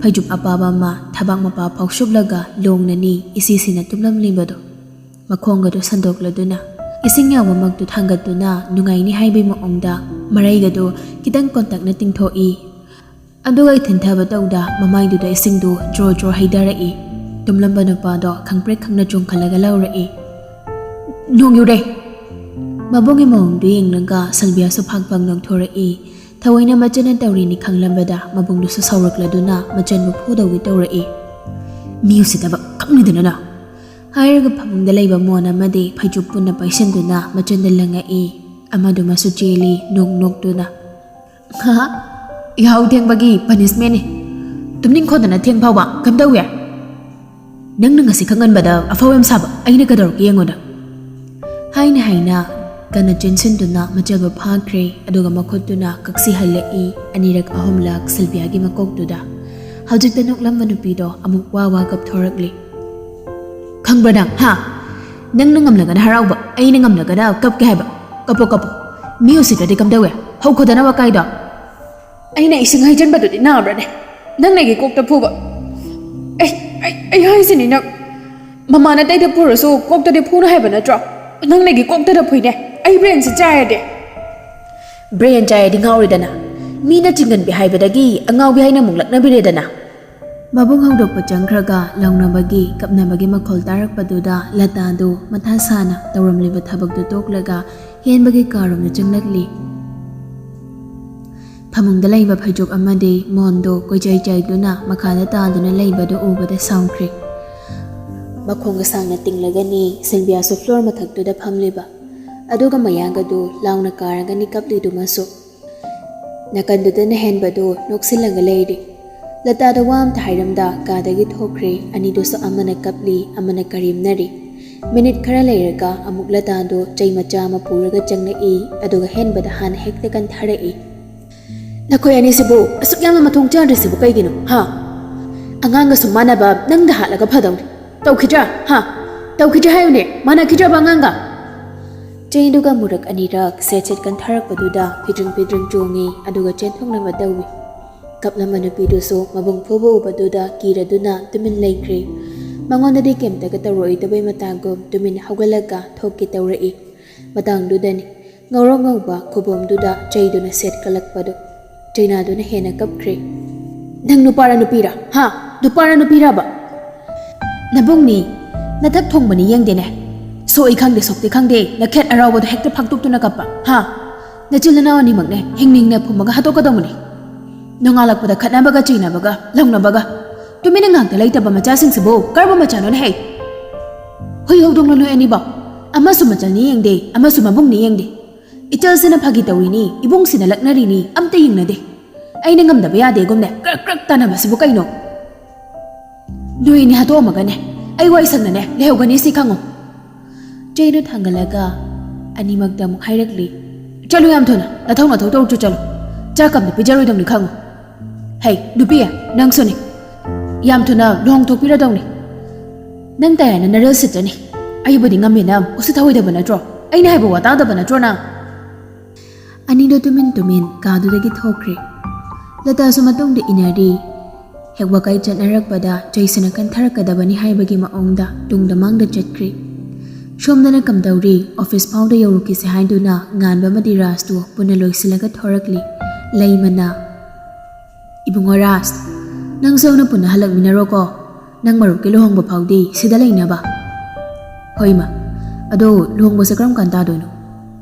ꯐꯩꯖꯨꯞ ꯑꯄꯥꯕ ꯑꯃ ꯊꯕꯥꯛ ꯃꯄꯥ ꯐꯥꯎꯁꯨꯞꯂꯒ ꯂꯣꯡꯅꯅꯤ ꯏꯁꯤꯁꯤꯅ ꯇꯨꯝꯂꯝꯂꯤꯕꯗꯨ꯫ ꯃꯈꯣꯡꯒꯗꯨ ꯁꯟꯗꯣꯛꯂꯗꯨꯅ ꯏꯁꯤꯡ ꯌꯥꯎꯕ ꯃꯛꯇꯨ ꯊꯥꯡꯒꯠꯇꯨꯅ ꯅꯨꯡꯉꯥꯏꯅꯤ ꯍꯥꯏꯕꯩ ꯃꯑꯣꯡꯗ ꯃꯔꯩꯒꯗꯨ ꯈꯤꯇꯪ ꯀꯣꯟꯇꯛꯅ ꯇꯤꯡꯊꯣꯛꯏ꯫ ꯑꯗꯨꯒ ꯏꯊꯤꯟ ꯊꯥꯕ ꯇꯧꯗ ꯃꯃꯥꯏꯗꯨꯗ ꯏꯁꯤꯡꯗꯨ ꯖ꯭ꯔꯣ ꯖ꯭ꯔꯣ ꯍꯩꯊꯔꯛꯏ꯫ ꯇꯨꯝꯂꯝꯕ ꯅꯨꯄꯥꯗꯣ ꯈꯪꯄ꯭ꯔꯦꯛ ꯈꯪꯅ ꯆꯣꯡꯈꯠꯂꯒ ꯂꯧꯔꯛꯏ꯫ "ꯅꯣꯡ ꯌꯨꯔꯦ!" ꯃꯕꯨꯡꯒꯤ ꯃꯑꯣꯡꯗꯨ ꯌꯦꯡꯂꯒ ꯁꯜꯕꯤꯌꯥꯁꯨ ꯐꯥꯛ ꯐꯥꯛ ꯅꯣꯛꯊꯣꯔꯛꯏ꯫ ꯊꯑꯣꯏꯅ ꯃꯆꯟꯅ ꯇꯧꯔꯤꯅꯤ ꯈꯪꯂꯝꯕꯗ ꯃꯕꯨꯡꯗꯨꯁꯨ ꯁꯥꯎꯔꯛꯂꯗꯨꯅ ꯃꯆꯟꯕꯨ ꯐꯨꯗꯧꯒꯤ ꯇꯧꯔꯛꯏ꯫ "ꯃꯤ ꯎꯁꯤꯠꯇꯕ ꯀꯞꯅꯤꯗꯅ ꯅꯪ!" ꯍꯥꯏꯔꯒ ꯐꯃꯨꯡꯗ ꯂꯩꯕ ꯃꯣꯟ ꯑꯃꯗꯤ ꯐꯩꯖꯨꯞ ꯄꯨꯟꯅ ꯄꯥꯏꯁꯤꯟꯗꯨꯅ ꯃꯆꯟꯗ ꯂꯪꯉꯛꯏ꯫ ꯑꯃꯗꯨꯃꯁꯨ ꯆꯦꯜꯂꯤ ꯅꯣꯛ ꯅꯣꯛꯇꯨꯅ꯫ "ꯍꯥ? ꯌꯥꯍꯧ ꯊꯦꯡꯕꯒꯤ punishmentꯅꯤ꯫ ꯇꯨꯝꯅꯤꯡꯈꯣꯗꯅ ꯊꯦꯡ ꯐꯥꯎꯕ ꯀꯝꯗꯧꯏ? ꯅꯪꯅ ꯉꯁꯤ ꯈꯪꯍꯟꯕꯗ ꯑꯐꯥꯎ ꯌꯥꯝ ꯁꯥꯕ ꯑꯩꯅ ꯀꯩꯗꯧꯔꯛꯀꯦ ꯌꯦꯡꯉꯨꯗ?" ꯍꯥꯏꯅ ꯍꯥꯏꯅ ꯀꯟꯅ ꯆꯦꯟꯁꯤꯟꯗꯨꯅ ꯃꯆꯜꯕꯨ ꯐꯥꯈ꯭ꯔꯦ꯫ ꯑꯗꯨꯒ ꯃꯈꯨꯠꯇꯨꯅ ꯀꯛꯁꯤꯍꯜꯂꯛꯏ꯫ ꯑꯅꯤꯔꯛ ꯑꯍꯨꯝꯂꯛ ꯁꯤꯜꯕꯤꯌꯥꯒꯤ ꯃꯀꯣꯛꯇꯨꯗ꯫ ꯍꯧꯖꯤꯛꯇ ꯅꯣꯛꯂꯝꯕ ꯅꯨꯄꯤꯗꯣ ꯑꯃꯨꯛ ꯋꯥ ꯋꯥ ꯀꯞꯊꯣꯔꯛꯂꯤ꯫ "ꯈꯪꯕ꯭ꯔꯥ ꯅꯪ, ꯍꯥ? ꯅꯪꯅ ꯉꯝꯂꯒꯅ ꯍꯔꯥꯎꯕ, ꯑꯩꯅ ꯉꯝꯂꯒꯅ ꯀꯞꯀꯦ ꯍꯥꯏꯕ꯫ ꯀꯞꯄꯣ, ꯀꯞꯄꯣ꯫ ꯃꯤ ꯎꯁꯤꯠꯇ꯭ꯔꯗꯤ ꯀꯝꯗꯧꯋꯦ? ꯍꯧꯈꯣꯗꯅ ꯋꯥꯀꯥꯏꯗꯣ!" "ꯑꯩꯅ ꯏꯁꯤꯡ ꯍꯩꯖꯤꯟꯕꯗꯨꯗꯤ ꯅꯥꯕ꯭ꯔꯅꯦ? ꯅꯪꯅ ꯑꯩꯒꯤ ꯀꯣꯛꯇ ꯐꯨꯕ꯫ ꯑꯩ, ꯑꯩ, ꯑꯩ ꯍꯥꯏꯁꯤꯅꯤ ꯅꯪ꯫ ꯃꯃꯥꯅ ꯑꯇꯩꯗ ꯐꯨꯔꯁꯨ ꯀꯣꯛꯇꯗꯤ ꯐꯨꯅꯨ ꯍꯥꯏꯕ ꯅꯠꯇ꯭ꯔꯣ? ꯅꯪꯅ ꯑꯩꯒꯤ ꯀꯣꯛꯇꯗ ꯐꯨꯏꯅꯦ꯫ ꯑꯩ brainꯁꯤ ꯆꯥꯏꯔꯗꯤ?" "Brain ꯆꯥꯏꯔꯗꯤ ꯉꯥꯎꯔꯦꯗꯅ꯫ ꯃꯤꯅ ꯆꯤꯡꯒꯟꯕꯤ ꯍꯥꯏꯕꯗꯒꯤ ꯑꯉꯥꯎꯕꯤ ꯍꯥꯏꯅ ꯑꯃꯨꯛ ꯂꯛꯅꯕꯤꯔꯦꯗꯅ꯫" ꯃꯕꯨꯡ ꯍꯧꯗꯣꯛꯄ ꯆꯪꯈ꯭ꯔꯒ ꯂꯥꯎꯅꯕꯒꯤ, ꯀꯞꯅꯕꯒꯤ ꯃꯈꯣꯜ ꯇꯥꯔꯛꯄꯗꯨꯗ ꯂꯇꯥꯗꯨ ꯃꯊꯥ ꯁꯥꯅ ꯇꯧꯔꯝꯂꯤꯕ ꯊꯕꯛꯇꯨ ꯇꯣꯛꯂꯒ ꯍꯦꯟꯕꯒꯤ ꯀꯥꯔꯣꯝꯗ ꯆꯪꯂꯛꯂꯤ꯫ ꯐꯃꯨꯡꯗ ꯂꯩꯕ ꯐꯩꯖꯨꯞ ꯑꯃꯗꯤ ꯃꯣꯟꯗꯨ ꯀꯣꯏꯆꯥꯏ ꯆꯥꯏꯗꯨꯅ ꯃꯈꯥꯗ ꯇꯥꯗꯨꯅ ꯂꯩꯕꯗꯨ ꯎꯕꯗ ꯁꯥꯎꯈ꯭ꯔꯦ꯫ ꯃꯈꯣꯡꯒ ꯁꯥꯡꯅ ꯇꯤꯡꯂꯒꯅꯤ ꯁꯤꯜꯕꯤꯌꯥꯁꯨ floor ꯃꯊꯛꯇꯨꯗ ꯐꯝꯂꯤꯕ꯫ ꯑꯗꯨꯒ ꯃꯌꯥꯒꯗꯨ ꯂꯥꯎꯅ ꯀꯥꯔꯒꯅꯤ ꯀꯞꯂꯤꯗꯨꯃꯁꯨ꯫ ꯅꯥꯀꯟꯗꯨꯗꯅ ꯍꯦꯟꯕꯗꯨ ꯅꯣꯛꯁꯤꯜꯂꯒ ꯂꯩꯔꯤ꯫ ꯂꯇꯥꯗ ꯋꯥ ꯑꯝꯇ ꯍꯥꯏꯔꯝꯗ ꯀꯥꯗꯒꯤ ꯊꯣꯛꯈ꯭ꯔꯦ꯫ ꯑꯅꯤꯗꯨꯁꯨ ꯑꯃꯅ ꯀꯞꯂꯤ, ꯑꯃꯅ ꯀꯔꯦꯝꯅꯔꯤ꯫ ꯃꯤꯅꯤꯠ ꯈꯔ ꯂꯩꯔꯒ ꯑꯃꯨꯛ ꯂꯇꯥꯗꯣ ꯆꯩ ꯃꯆꯥ ꯑꯃ ꯄꯨꯔꯒ ꯆꯪꯂꯛꯏ, ꯑꯗꯨꯒ ꯍꯦꯟꯕꯗ ꯍꯥꯟꯅ ꯍꯦꯛꯇ ꯀꯟꯊꯔꯛꯏ꯫ "ꯅꯈꯣꯏ ꯑꯅꯤꯁꯤꯕꯨ ꯑꯁꯨꯛ ꯌꯥꯝꯅ ꯃꯊꯣꯡ ꯆꯥꯗ꯭ꯔꯤꯁꯤꯕꯨ ꯀꯩꯒꯤꯅꯣ, ꯍꯥ? ꯑꯉꯥꯡꯒ ꯁꯨꯝ ꯃꯥꯟꯅꯕ ꯅꯪꯗ ꯍꯥꯠꯂꯒ ꯐꯗꯧꯅꯤ꯫ ꯇꯧꯈꯤꯗ꯭ꯔꯥ, ꯍꯥ? ꯇꯧꯈꯤꯗ꯭ꯔꯥ ꯍꯥꯏꯌꯨꯅꯦ, ꯃꯥꯟꯅꯈꯤꯗ꯭ꯔꯕ ꯑꯉꯥꯡꯒ?" ꯆꯩꯗꯨꯒ ꯑꯃꯨꯔꯛ ꯑꯅꯤꯔꯛ ꯁꯦꯠ ꯁꯦꯠ ꯀꯟꯊꯔꯛꯄꯗꯨꯗ ꯐꯤꯗ꯭ꯔꯤꯡ ꯐꯤꯗ꯭ꯔꯤꯡ ꯆꯣꯡꯉꯤ, ꯑꯗꯨꯒ ꯆꯦꯟꯊꯣꯛꯅꯕ ꯇꯧꯏ꯫ ꯀꯞꯂꯝꯕ ꯅꯨꯄꯤꯗꯨꯁꯨ ꯃꯕꯨꯡ ꯐꯨꯕ ꯎꯕꯗꯨꯗ ꯀꯤꯔꯗꯨꯅ ꯇꯨꯃꯤꯟ ꯂꯩꯈ꯭ꯔꯦ꯫ ꯃꯉꯣꯟꯗꯗꯤ ꯀꯩꯝꯇꯒ ꯇꯧꯔꯛꯑꯣꯏꯗꯕꯩ ꯃꯇꯥꯒꯨꯝ ꯇꯨꯃꯤꯟ ꯍꯧꯒꯠꯂꯒ ꯊꯣꯛꯀꯦ ꯇꯧꯔꯛꯏ꯫ ꯃꯇꯥꯡꯗꯨꯗꯅꯤ ꯉꯧꯔꯣꯛ ꯉꯧꯕ ꯈꯨꯕꯣꯝꯗꯨꯗ ꯆꯩꯗꯨꯅ ꯁꯦꯠ ꯀꯜꯂꯛꯄꯗꯨ꯫ ꯆꯩꯅꯥꯗꯨꯅ ꯍꯦꯟꯅ ꯀꯞꯈ꯭ꯔꯦ꯫ "ꯅꯪ ꯅꯨꯄꯥꯔ ꯅꯨꯄꯤꯔ? ꯍꯥ? ꯅꯨꯄꯥꯔ ꯅꯨꯄꯤꯔꯕ? ꯅꯕꯨꯡꯅꯤ, ꯅꯊꯛ ꯊꯣꯡꯕꯅꯤ ꯌꯦꯡꯗꯦꯅꯦ꯫ ꯁꯣꯛꯏ ꯈꯪꯗꯦ, ꯁꯣꯛꯇꯦ ꯈꯪꯗꯦ, ꯅꯈꯦꯠ ꯑꯔꯥꯎꯕꯗꯣ ꯍꯦꯛꯇ ꯐꯥꯛꯇꯣꯛꯇꯨꯅ ꯀꯞꯄ, ꯍꯥ? ꯅꯆꯤꯜ ꯅꯅꯥꯎ ꯑꯅꯤꯃꯛꯅꯦ ꯍꯤꯡꯅꯤꯡꯅ ꯐꯨꯝꯃꯒ ꯍꯥꯠꯇꯣꯛꯀꯗꯧꯕꯅꯤ꯫ ꯅꯣꯡꯉꯥꯜꯂꯛꯄꯗ ꯈꯠꯅꯕꯒ ꯆꯩꯅꯕꯒ ꯂꯥꯎꯅꯕꯒ꯫ ꯇꯨꯃꯤꯟꯅ ꯉꯥꯛꯇ ꯂꯩꯇꯕ ꯃꯆꯥꯁꯤꯡꯁꯤꯕꯨ ꯀꯔꯝꯕ ꯃꯆꯥꯅꯣꯅꯦ ꯍꯩ? ꯍꯨꯏ ꯍꯧꯗꯣꯡꯂꯣ ꯅꯣꯏ ꯑꯅꯤꯕꯣ? ꯑꯃꯁꯨ ꯃꯆꯜꯅꯤ ꯌꯦꯡꯗꯦ, ꯑꯃꯁꯨ ꯃꯕꯨꯡꯅꯤ ꯌꯦꯡꯗꯦ꯫ ꯏꯆꯜꯁꯤꯅ ꯐꯥꯒꯤ ꯇꯧꯔꯤꯅꯤ, ꯏꯕꯨꯡꯁꯤꯅ ꯂꯛꯅꯔꯤꯅꯤ, ꯑꯝꯇ ꯌꯦꯡꯅꯗꯦ꯫ ꯑꯩꯅ ꯉꯝꯗꯕ ꯌꯥꯗꯦꯒꯨꯝꯅꯦ ꯀ꯭ꯔꯛ ꯀ꯭ꯔꯛ ꯇꯥꯟꯅꯕꯁꯤꯕꯨ ꯀꯩꯅꯣ? ꯅꯣꯏ ꯑꯅꯤ ꯍꯥꯠꯇꯣꯛꯑꯝꯃꯒꯅꯦ ꯑꯩ ꯋꯥꯏ ꯁꯪꯅꯅꯦ ꯂꯩꯍꯧꯒꯅꯤ ꯁꯤ ꯈꯪꯉꯣ꯫" ꯆꯩꯗꯨ ꯊꯥꯡꯒꯠꯂꯒ ꯑꯅꯤꯃꯛꯇ ꯑꯃꯨꯛ ꯍꯥꯏꯔꯛꯂꯤ꯫ "ꯆꯠꯂꯨ ꯌꯥꯝ ꯊꯨꯅ, ꯅꯊꯧ ꯅꯊꯧ ꯇꯧꯔꯨꯆꯣ ꯆꯠꯂꯨ꯫ ꯆꯥꯛ ꯑꯝꯇ ꯄꯤꯖꯔꯣꯏꯗꯧꯅꯤ ꯈꯪꯉꯨ꯫ ꯍꯩ ꯅꯨꯄꯤ, ꯅꯪꯁꯨꯅꯤ꯫ ꯌꯥꯝ ꯊꯨꯅ ꯂꯨꯍꯣꯡꯊꯣꯛꯄꯤꯔꯗꯧꯅꯤ꯫ ꯅꯪ ꯇꯌꯥꯏꯅ ꯅꯔꯜ ꯁꯤꯠꯆꯅꯤ꯫ ꯑꯩꯕꯨꯗꯤ ꯉꯝꯃꯦꯅ ꯎꯁꯤꯠ ꯊꯑꯣꯏꯗꯕ ꯅꯠꯇ꯭ꯔꯣ? ꯑꯩꯅ ꯍꯥꯏꯕ ꯋꯥ ꯇꯥꯗꯕ ꯅꯠꯇ꯭ꯔꯣ ꯅꯪ?" ꯑꯅꯤꯗꯣ ꯇꯨꯃꯤꯟ ꯇꯨꯃꯤꯟ ꯀꯥꯗꯨꯗꯒꯤ ꯊꯣꯛꯈ꯭ꯔꯦ꯫ ꯂꯇꯥꯁꯨ ꯃꯇꯨꯡꯗ ꯏꯟꯅꯔꯤ꯫ ꯍꯦꯛ ꯋꯥꯀꯩ ꯆꯠꯅꯔꯛꯄꯗ ꯆꯩꯁꯅ ꯀꯟꯊꯔꯛꯀꯗꯕꯅꯤ ꯍꯥꯏꯕꯒꯤ ꯃꯑꯣꯡꯗ ꯇꯨꯡꯗ ꯃꯥꯡꯗ ꯆꯠꯈ꯭ꯔꯦ꯫ ꯁꯣꯝꯗꯅ ꯀꯝꯗꯧꯔꯤ? ꯑꯣꯐꯤꯁ ꯐꯥꯎꯗ ꯌꯧꯔꯨꯈꯤꯁꯦ ꯍꯥꯏꯗꯨꯅ ꯉꯥꯟꯕ ꯑꯃꯗꯤ ꯔꯥꯖꯇꯨ ꯄꯨꯟꯅ ꯂꯣꯏꯁꯤꯜꯂꯒ ꯊꯣꯔꯛꯂꯤ꯫ ꯂꯩꯃꯅ, "ꯏꯕꯨꯡꯉꯣ ꯔꯥꯖ, ꯅꯪꯁꯨ ꯑꯩꯅ ꯄꯨꯟꯅ ꯍꯜꯂꯛꯃꯤꯟꯅꯔꯣꯀꯣ꯫ ꯅꯪ ꯃꯔꯨꯞꯀꯤ ꯂꯨꯍꯣꯡꯕ ꯐꯥꯎꯗꯤ ꯁꯤꯗ ꯂꯩꯅꯕ꯫" "ꯍꯣꯏ ꯏꯃꯥ꯫ ꯑꯗꯣ ꯂꯨꯍꯣꯡꯕꯁꯦ ꯀꯔꯝ ꯀꯥꯟ ꯇꯥꯗꯣꯏꯅꯣ?"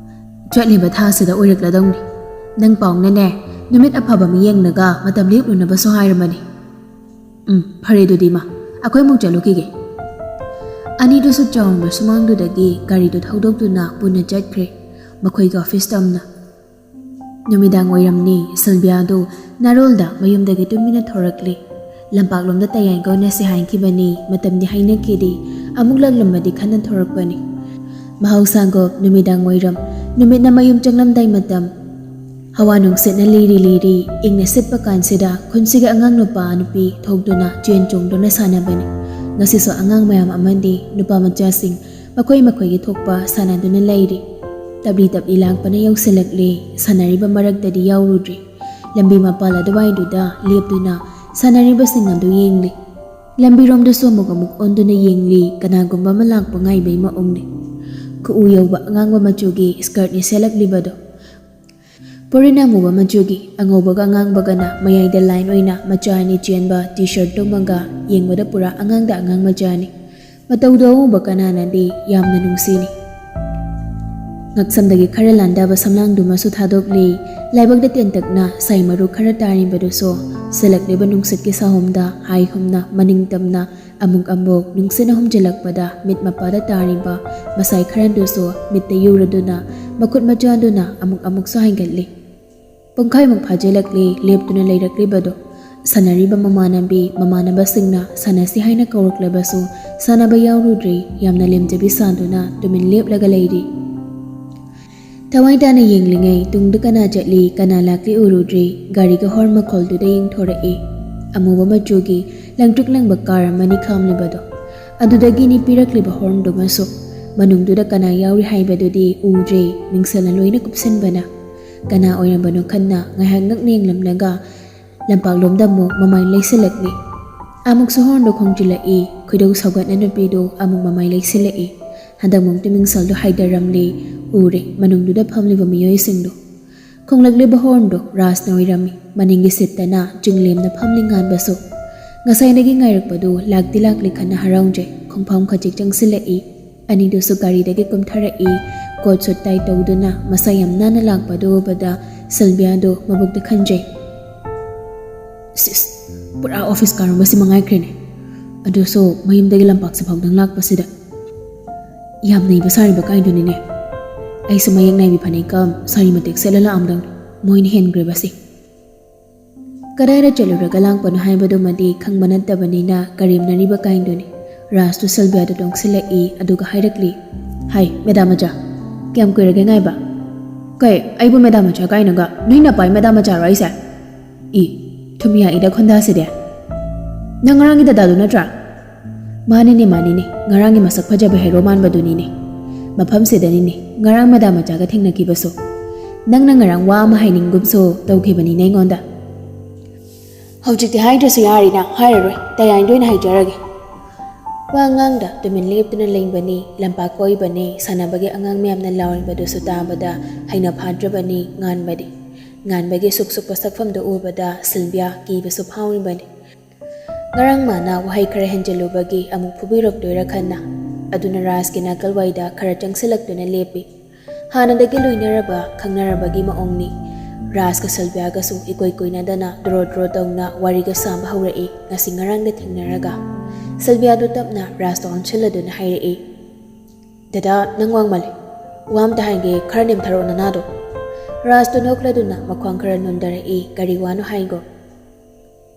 "ꯆꯠꯂꯤꯕ ꯊꯥꯁꯤꯗ ꯑꯣꯏꯔꯛꯂꯗꯧꯅꯤ꯫ ꯅꯪ ꯄꯥꯎꯅꯅꯦ ꯅꯨꯃꯤꯠ ꯑꯐꯕ ꯑꯃ ꯌꯦꯡꯂꯒ ꯃꯇꯝ ꯂꯦꯞꯂꯨꯅꯕꯁꯨ ꯍꯥꯏꯔꯕꯅꯤ꯫ ꯎꯝ, ꯐꯔꯦ ꯑꯗꯨꯗꯤ ꯏꯃꯥ, ꯑꯩꯈꯣꯏ ꯑꯃꯨꯛ ꯆꯠꯂꯨꯈꯤꯒꯦ꯫" ꯑꯅꯤꯗꯨꯁꯨ ꯆꯥꯎꯔꯝꯕ ꯁꯨꯃꯥꯡꯗꯨꯗꯒꯤ ꯒꯥꯔꯤꯗꯨ ꯊꯧꯗꯣꯛꯇꯨꯅ ꯄꯨꯟꯅ ꯆꯠꯈ꯭ꯔꯦ, ꯃꯈꯣꯏꯒꯤ ꯑꯣꯐꯤꯁ ꯇꯝꯅ꯫ ꯅꯨꯃꯤꯗꯥꯡ ꯑꯣꯏꯔꯝꯅꯤ, ꯁꯤꯜꯚꯤꯌꯥꯗꯨ ꯅꯥꯔꯣꯜꯗ ꯃꯌꯨꯝꯗꯒꯤ ꯇꯨꯃꯤꯟꯅ ꯊꯣꯔꯛꯂꯦ꯫ ꯂꯝꯄꯥꯛꯂꯣꯝꯗ ꯇꯌꯥꯏꯒ ꯎꯅꯁꯦ ꯍꯥꯏꯈꯤꯕꯅꯤ, ꯃꯇꯝꯗꯤ ꯍꯥꯏꯅꯈꯤꯗꯦ꯫ ꯑꯃꯨꯛ ꯂꯥꯛꯂꯝꯃꯗꯤ ꯈꯟꯅ ꯊꯣꯔꯛꯄꯅꯤ꯫ ꯃꯍꯧꯁꯥꯒꯨꯝ ꯅꯨꯃꯤꯗꯥꯡ ꯋꯥꯏꯔꯝ, ꯅꯨꯃꯤꯠꯅ ꯃꯌꯨꯝ ꯆꯪꯂꯝꯗꯥꯏ ꯃꯇꯝ, ꯍꯋꯥ ꯅꯨꯡꯁꯤꯠꯅ ꯂꯤꯔꯤ ꯂꯤꯔꯤ ꯏꯪꯅ ꯁꯤꯠꯄ ꯀꯥꯟꯁꯤꯗ ꯈꯨꯟꯁꯤꯒꯤ ꯑꯉꯥꯡ ꯅꯨꯄꯥ ꯅꯨꯄꯤ ꯊꯣꯛꯇꯨꯅ ꯆꯦꯟ ꯆꯣꯡꯗꯨꯅ ꯁꯥꯟꯅꯕꯅꯤ꯫ ꯉꯁꯤꯁꯨ ꯑꯉꯥꯡ ꯃꯌꯥꯝ ꯑꯃꯗꯤ ꯅꯨꯄꯥ ꯃꯆꯥꯁꯤꯡ ꯃꯈꯣꯏ ꯃꯈꯣꯏꯒꯤ ꯊꯣꯛꯄ ꯁꯥꯟꯅꯗꯨꯅ ꯂꯩꯔꯤ꯫ ꯇꯞꯂꯤ ꯇꯞꯂꯤ ꯂꯥꯛꯄꯅ ꯌꯧꯁꯤꯜꯂꯛꯂꯦ꯫ ꯁꯥꯟꯅꯔꯤꯕ ꯃꯔꯛꯇꯗꯤ ꯌꯥꯎꯔꯨꯗ꯭ꯔꯤ꯫ ꯂꯝꯕꯤ ꯃꯄꯥꯜ ꯑꯗꯨꯋꯥꯏꯗꯨꯗ ꯂꯦꯞꯇꯨꯅ ꯁꯥꯟꯅꯔꯤꯕꯁꯤꯡ ꯑꯗꯨ ꯌꯦꯡꯂꯤ꯫ ꯂꯝꯕꯤꯔꯣꯝꯗꯁꯨ ꯑꯃꯨꯛ ꯑꯃꯨꯛ ꯑꯣꯟꯗꯨꯅ ꯌꯦꯡꯂꯤ꯫ ꯀꯅꯥꯒꯨꯝꯕ ꯑꯃ ꯂꯥꯛꯄ ꯉꯥꯏꯕꯩ ꯃꯑꯣꯡꯅꯤ꯫ ꯈꯨꯎ ꯌꯧꯕ ꯑꯉꯥꯡꯕ ꯃꯆꯨꯒꯤ ꯁ꯭ꯀꯔꯠꯅꯤ ꯁꯦꯠꯂꯛꯂꯤꯕꯗꯣ꯫ ꯐꯨꯔꯤꯠ ꯑꯃꯨꯕ ꯃꯆꯨꯒꯤ ꯑꯉꯧꯕꯒ ꯑꯉꯥꯡꯕꯒꯅ ꯃꯌꯥꯏꯗ ꯂꯥꯏꯟ ꯑꯣꯏꯅ ꯃꯆꯥ ꯑꯅꯤ ꯆꯦꯟꯕ ꯇꯤ ꯁꯔꯠ ꯇꯨꯝꯃꯒ ꯌꯦꯡꯕꯗ ꯄꯨꯔꯥ ꯑꯉꯥꯡꯗ ꯑꯉꯥꯡ ꯃꯆꯥꯅꯤ꯫ ꯃꯇꯧꯗꯣ ꯑꯎꯕ ꯀꯅꯥꯅꯗꯤ ꯌꯥꯝꯅ ꯅꯨꯡꯁꯤꯅꯤ꯫ ꯉꯛꯁꯝꯗꯒꯤ ꯈꯔ ꯂꯥꯟꯗꯕ ꯁꯝꯂꯥꯡꯗꯨꯃꯁꯨ ꯊꯥꯗꯣꯛꯂꯤ꯫ ꯂꯥꯏꯕꯛꯇ ꯇꯦꯟꯇꯛꯅ ꯁꯥꯏ ꯃꯔꯨ ꯈꯔ ꯇꯥꯔꯤꯕꯗꯨꯁꯨ ꯁꯤꯜꯂꯛꯂꯤꯕ ꯅꯨꯡꯁꯤꯠꯀꯤ ꯁꯥꯍꯣꯝꯗ ꯍꯥꯏ ꯍꯨꯝꯅ ꯃꯅꯤꯡ ꯇꯝꯅ ꯑꯃꯨꯛ ꯑꯃꯨꯛ ꯅꯨꯡꯁꯤꯠꯅ ꯍꯨꯝꯖꯤꯜꯂꯛꯄꯗ ꯃꯤꯠ ꯃꯄꯥꯗ ꯇꯥꯔꯤꯕ ꯃꯁꯥꯏ ꯈꯔꯗꯨꯁꯨ ꯃꯤꯠꯇ ꯌꯨꯔꯗꯨꯅ ꯃꯈꯨꯠ ꯃꯆꯥꯗꯨꯅ ꯑꯃꯨꯛ ꯑꯃꯨꯛꯁꯨ ꯍꯥꯏꯒꯠꯂꯤ꯫ ꯄꯨꯡꯈꯥꯏꯃꯨꯛ ꯐꯥꯖꯤꯜꯂꯛꯂꯤ ꯂꯦꯞꯇꯨꯅ ꯂꯩꯔꯛꯂꯤꯕꯗꯣ꯫ ꯁꯥꯟꯅꯔꯤꯕ ꯃꯃꯥꯟꯅꯕꯤ ꯃꯃꯥꯟꯅꯕꯁꯤꯡꯅ ꯁꯥꯟꯅꯁꯤ ꯍꯥꯏꯅ ꯀꯧꯔꯛꯂꯕꯁꯨ ꯁꯥꯟꯅꯕ ꯌꯥꯎꯔꯨꯗ꯭ꯔꯤ꯫ ꯌꯥꯝꯅ ꯂꯦꯝꯖꯕꯤ ꯁꯥꯗꯨꯅ ꯇꯨꯃꯤꯟ ꯂꯦꯞꯂꯒ ꯂꯩꯔꯤ꯫ ꯊꯋꯥꯏ ꯇꯥꯅ ꯌꯦꯡꯂꯤꯉꯩ ꯇꯨꯡꯗ ꯀꯅꯥ ꯆꯠꯂꯤ ꯀꯅꯥ ꯂꯥꯛꯂꯤ ꯎꯔꯨꯗ꯭ꯔꯤ꯫ ꯒꯥꯔꯤꯒ ꯍꯣꯔꯟ ꯃꯈꯣꯜꯗꯨꯗ ꯌꯦꯡꯊꯣꯔꯛꯏ꯫ ꯑꯃꯨꯕ ꯃꯆꯨꯒꯤ ꯂꯪꯇ꯭ꯔꯤꯛ ꯂꯪꯕ ꯀꯥꯔ ꯑꯃꯅꯤ ꯈꯥꯝꯂꯤꯕꯗꯣ꯫ ꯑꯗꯨꯗꯒꯤꯅꯤ ꯄꯤꯔꯛꯂꯤꯕ ꯍꯣꯔꯟꯗꯨꯃꯁꯨ꯫ ꯃꯅꯨꯡꯗꯨꯗ ꯀꯅꯥ ꯌꯥꯎꯔꯤ ꯍꯥꯏꯕꯗꯨꯗꯤ ꯎꯗ꯭ꯔꯦ꯫ ꯃꯤꯡꯁꯦꯜꯅ ꯂꯣꯏꯅ ꯀꯨꯞꯁꯤꯟꯕꯅ꯫ ꯀꯅꯥ ꯑꯣꯏꯔꯝꯕꯅꯣ ꯈꯟꯅ ꯉꯥꯏꯍꯥꯛ ꯉꯛꯅ ꯌꯦꯡꯂꯝꯂꯒ ꯂꯝꯄꯥꯛꯂꯣꯝꯗ ꯑꯃꯨꯛ ꯃꯃꯥꯏ ꯂꯩꯁꯤꯜꯂꯛꯂꯤ꯫ ꯑꯃꯨꯛꯁꯨ ꯍꯣꯔꯟꯗꯣ ꯈꯣꯡꯖꯤꯜꯂꯛꯏ꯫ ꯈꯣꯏꯗꯧ ꯁꯥꯎꯒꯠꯅ ꯅꯨꯄꯤꯗꯨ ꯑꯃꯨꯛ ꯃꯃꯥꯏ ꯂꯩꯁꯤꯜꯂꯛꯏ꯫ ꯍꯟꯗꯛꯃꯨꯛꯇꯤ ꯃꯤꯡꯁꯦꯜꯗꯨ ꯍꯥꯏꯗꯔꯝꯂꯤ꯫ ꯎꯔꯦ ꯃꯅꯨꯡꯗꯨꯗ ꯐꯝꯂꯤꯕ ꯃꯤꯑꯣꯏꯁꯤꯡꯗꯨ꯫ ꯈꯣꯡꯂꯛꯂꯤꯕ ꯍꯣꯔꯟꯗꯨ ꯔꯥꯖꯅ ꯑꯣꯏꯔꯝꯃꯤ꯫ ꯃꯅꯤꯡꯒꯤ ꯁꯤꯠꯇꯅ ꯆꯤꯡꯂꯦꯝꯅ ꯐꯝꯂꯤ ꯉꯥꯟꯕꯁꯨ꯫ ꯉꯁꯥꯏꯗꯒꯤ ꯉꯥꯏꯔꯛꯄꯗꯨ ꯂꯥꯛꯇꯤ ꯂꯥꯛꯂꯤ ꯈꯟꯅ ꯍꯔꯥꯎꯖꯩ꯫ ꯈꯣꯡꯐꯝ ꯈꯖꯤꯛ ꯆꯪꯁꯤꯜꯂꯛꯏ꯫ ꯑꯅꯤꯗꯨꯁꯨ ꯒꯥꯔꯤꯗꯒꯤ ꯀꯨꯝꯊꯔꯛꯏ꯫ ꯀꯣꯠ ꯁꯨꯠ ꯇꯥꯏ ꯇꯧꯗꯨꯅ ꯃꯁꯥ ꯌꯥꯝ ꯅꯥꯟꯅ ꯂꯥꯛꯄꯗꯨ ꯎꯕꯗ ꯁꯤꯜꯚꯤꯌꯥꯗꯨ ꯃꯕꯨꯛꯇ ꯈꯟꯖꯩ꯫ ꯁꯤꯁ, ꯄꯨꯔꯥ ꯑꯣꯐꯤꯁ ꯀꯥꯔꯨꯕꯁꯤ ꯃꯉꯥꯏꯈ꯭ꯔꯦꯅꯦ꯫ ꯑꯗꯨꯁꯨ ꯃꯌꯨꯝꯗꯒꯤ ꯂꯝꯄꯥꯛꯁꯤ ꯐꯥꯎꯗꯪ ꯂꯥꯛꯄꯁꯤꯗ꯫ ꯌꯥꯝ ꯅꯩꯕ ꯁꯥꯔꯤꯕ ꯀꯥꯏꯗꯨꯅꯤꯅꯦ꯫ ꯑꯩꯁꯨ ꯃꯌꯦꯛ ꯅꯥꯏꯕꯤ ꯐꯅꯦꯛꯀ ꯁꯥꯔꯤ ꯃꯇꯦꯛ ꯁꯦꯠꯂ ꯂꯥꯛꯑꯝꯗꯧꯅꯤ꯫ ꯃꯣꯏꯅ ꯍꯦꯟꯈ꯭ꯔꯦꯕꯁꯤ꯫ ꯀꯗꯥꯏꯗ ꯆꯠꯂꯨꯔꯒ ꯂꯥꯛꯄꯅꯣ ꯍꯥꯏꯕꯗꯨꯃꯗꯤ ꯈꯪꯕ ꯅꯠꯇꯕꯅꯤꯅ ꯀꯔꯦꯝꯅꯔꯤꯕ ꯀꯥꯏꯗꯨꯅꯤ꯫ ꯔꯥꯖꯇꯨ ꯁꯤꯜꯕꯤꯌꯥꯗ ꯇꯣꯡꯁꯤꯜꯂꯛꯏ, ꯑꯗꯨꯒ ꯍꯥꯏꯔꯛꯂꯤ, "ꯍꯥꯏ, ꯃꯦꯗꯥꯝ ꯃꯆꯥ, ꯀꯌꯥꯝ ꯀꯨꯏꯔꯒꯦ ꯉꯥꯏꯕ?" "ꯀꯩ, ꯑꯩꯕꯨ ꯃꯦꯗꯥꯝ ꯃꯆꯥ ꯀꯥꯏꯅꯒ? ꯅꯣꯏ ꯅꯄꯥꯏ ꯃꯦꯗꯥꯝ ꯃꯆꯥꯔꯣ ꯑꯩꯁꯦ?" "ꯏ, ꯊꯨꯝ ꯌꯥꯛꯏꯗ ꯈꯣꯟꯗꯥꯁꯤꯗꯤ꯫ ꯅꯪ ꯉꯔꯥꯡꯒꯤ ꯗꯗꯥꯗꯨ ꯅꯠꯇ꯭ꯔꯥ?" "ꯃꯥꯅꯤꯅꯦ, ꯃꯥꯅꯤꯅꯦ, ꯉꯔꯥꯡꯒꯤ ꯃꯁꯛ ꯐꯖꯕ ꯍꯦꯔꯣ ꯃꯥꯟꯕꯗꯨꯅꯤꯅꯦ꯫ ꯃꯐꯝꯁꯤꯗꯅꯤꯅꯦ ꯉꯔꯥꯡ ꯃꯦꯗꯥꯝ ꯃꯆꯥꯒ ꯊꯦꯡꯅꯈꯤꯕꯁꯨ꯫ ꯅꯪꯅ ꯉꯔꯥꯡ ꯋꯥ ꯑꯃ ꯍꯥꯏꯅꯤꯡꯒꯨꯝꯁꯨ ꯇꯧꯈꯤꯕꯅꯤꯅꯦ ꯑꯩꯉꯣꯟꯗ꯫ ꯍꯧꯖꯤꯛꯇꯤ ꯍꯥꯏꯗ꯭ꯔꯁꯨ ꯌꯥꯔꯤꯅ, ꯍꯥꯏꯔꯔꯣꯏ, ꯇꯌꯥꯏꯗ ꯑꯣꯏꯅ ꯍꯥꯏꯖꯔꯒꯦ꯫" ꯋꯥ ꯉꯥꯡꯗ ꯇꯨꯃꯤꯟ ꯂꯦꯞꯇꯨꯅ ꯂꯩꯕꯅꯤ꯫ ꯂꯝꯄꯥꯛ ꯀꯣꯏꯕꯅꯤ꯫ ꯁꯥꯟꯅꯕꯒꯤ ꯑꯉꯥꯡ ꯃꯌꯥꯝꯅ ꯂꯥꯎꯔꯤꯕꯗꯨꯁꯨ ꯇꯥꯕꯗ ꯍꯩꯅ ꯐꯥꯗ꯭ꯔꯕꯅꯤ ꯉꯥꯟꯕꯗꯤ꯫ ꯉꯥꯟꯕꯒꯤ ꯁꯨꯛ ꯁꯨꯛꯄ ꯁꯛꯐꯝꯗꯨ ꯎꯕꯗ ꯁꯤꯜꯕꯤꯌꯥ ꯀꯤꯕꯁꯨ ꯐꯥꯎꯔꯤꯕꯅꯤ꯫ ꯉꯔꯥꯡ ꯃꯥꯅ ꯋꯥꯍꯩ ꯈꯔ ꯍꯦꯟꯖꯜꯂꯨꯕꯒꯤ ꯑꯃꯨꯛ ꯐꯨꯕꯤꯔꯛꯇꯣꯏꯔꯥ ꯈꯟꯅ꯫ ꯑꯗꯨꯅ ꯔꯥꯖꯀꯤ ꯅꯥꯀꯜꯋꯥꯏꯗ ꯈꯔ ꯆꯪꯁꯤꯜꯂꯛꯇꯨꯅ ꯂꯦꯞꯄꯤ꯫ ꯍꯥꯟꯅꯗꯒꯤ ꯂꯣꯏꯅꯔꯕ, ꯈꯪꯅꯔꯕꯒꯤ ꯃꯑꯣꯡꯅꯤ꯫ ꯔꯥꯖꯀ ꯁꯤꯜꯕꯤꯌꯥꯒꯁꯨ ꯏꯀꯣꯏ ꯀꯣꯏꯅꯗꯅ ꯗ꯭ꯔꯣ ꯗ꯭ꯔꯣ ꯇꯧꯅ ꯋꯥꯔꯤꯒ ꯁꯥꯕ ꯍꯧꯔꯛꯏ ꯉꯁꯤ ꯉꯔꯥꯡꯗ ꯊꯦꯡꯅꯔꯒ꯫ ꯁꯤꯜꯕꯤꯌꯥꯗꯨ ꯇꯞꯅ ꯔꯥꯖꯇ ꯑꯣꯟꯁꯤꯜꯂꯗꯨꯅ ꯍꯥꯏꯔꯛꯏ, "ꯗꯗꯥ, ꯅꯪ ꯋꯥꯡꯃꯜꯂꯦ꯫ ꯋꯥ ꯑꯝꯇ ꯍꯥꯏꯒꯦ, ꯈꯔ ꯅꯦꯝꯊꯔꯛꯑꯣ ꯅꯅꯥꯗꯣ꯫" ꯔꯥꯖꯇꯨ ꯅꯣꯛꯂꯗꯨꯅ ꯃꯈ꯭ꯋꯥꯡ ꯈꯔ ꯅꯣꯟꯊꯔꯛꯏ, "ꯀꯔꯤ ꯋꯥꯅꯣ ꯍꯥꯏꯒꯣ?"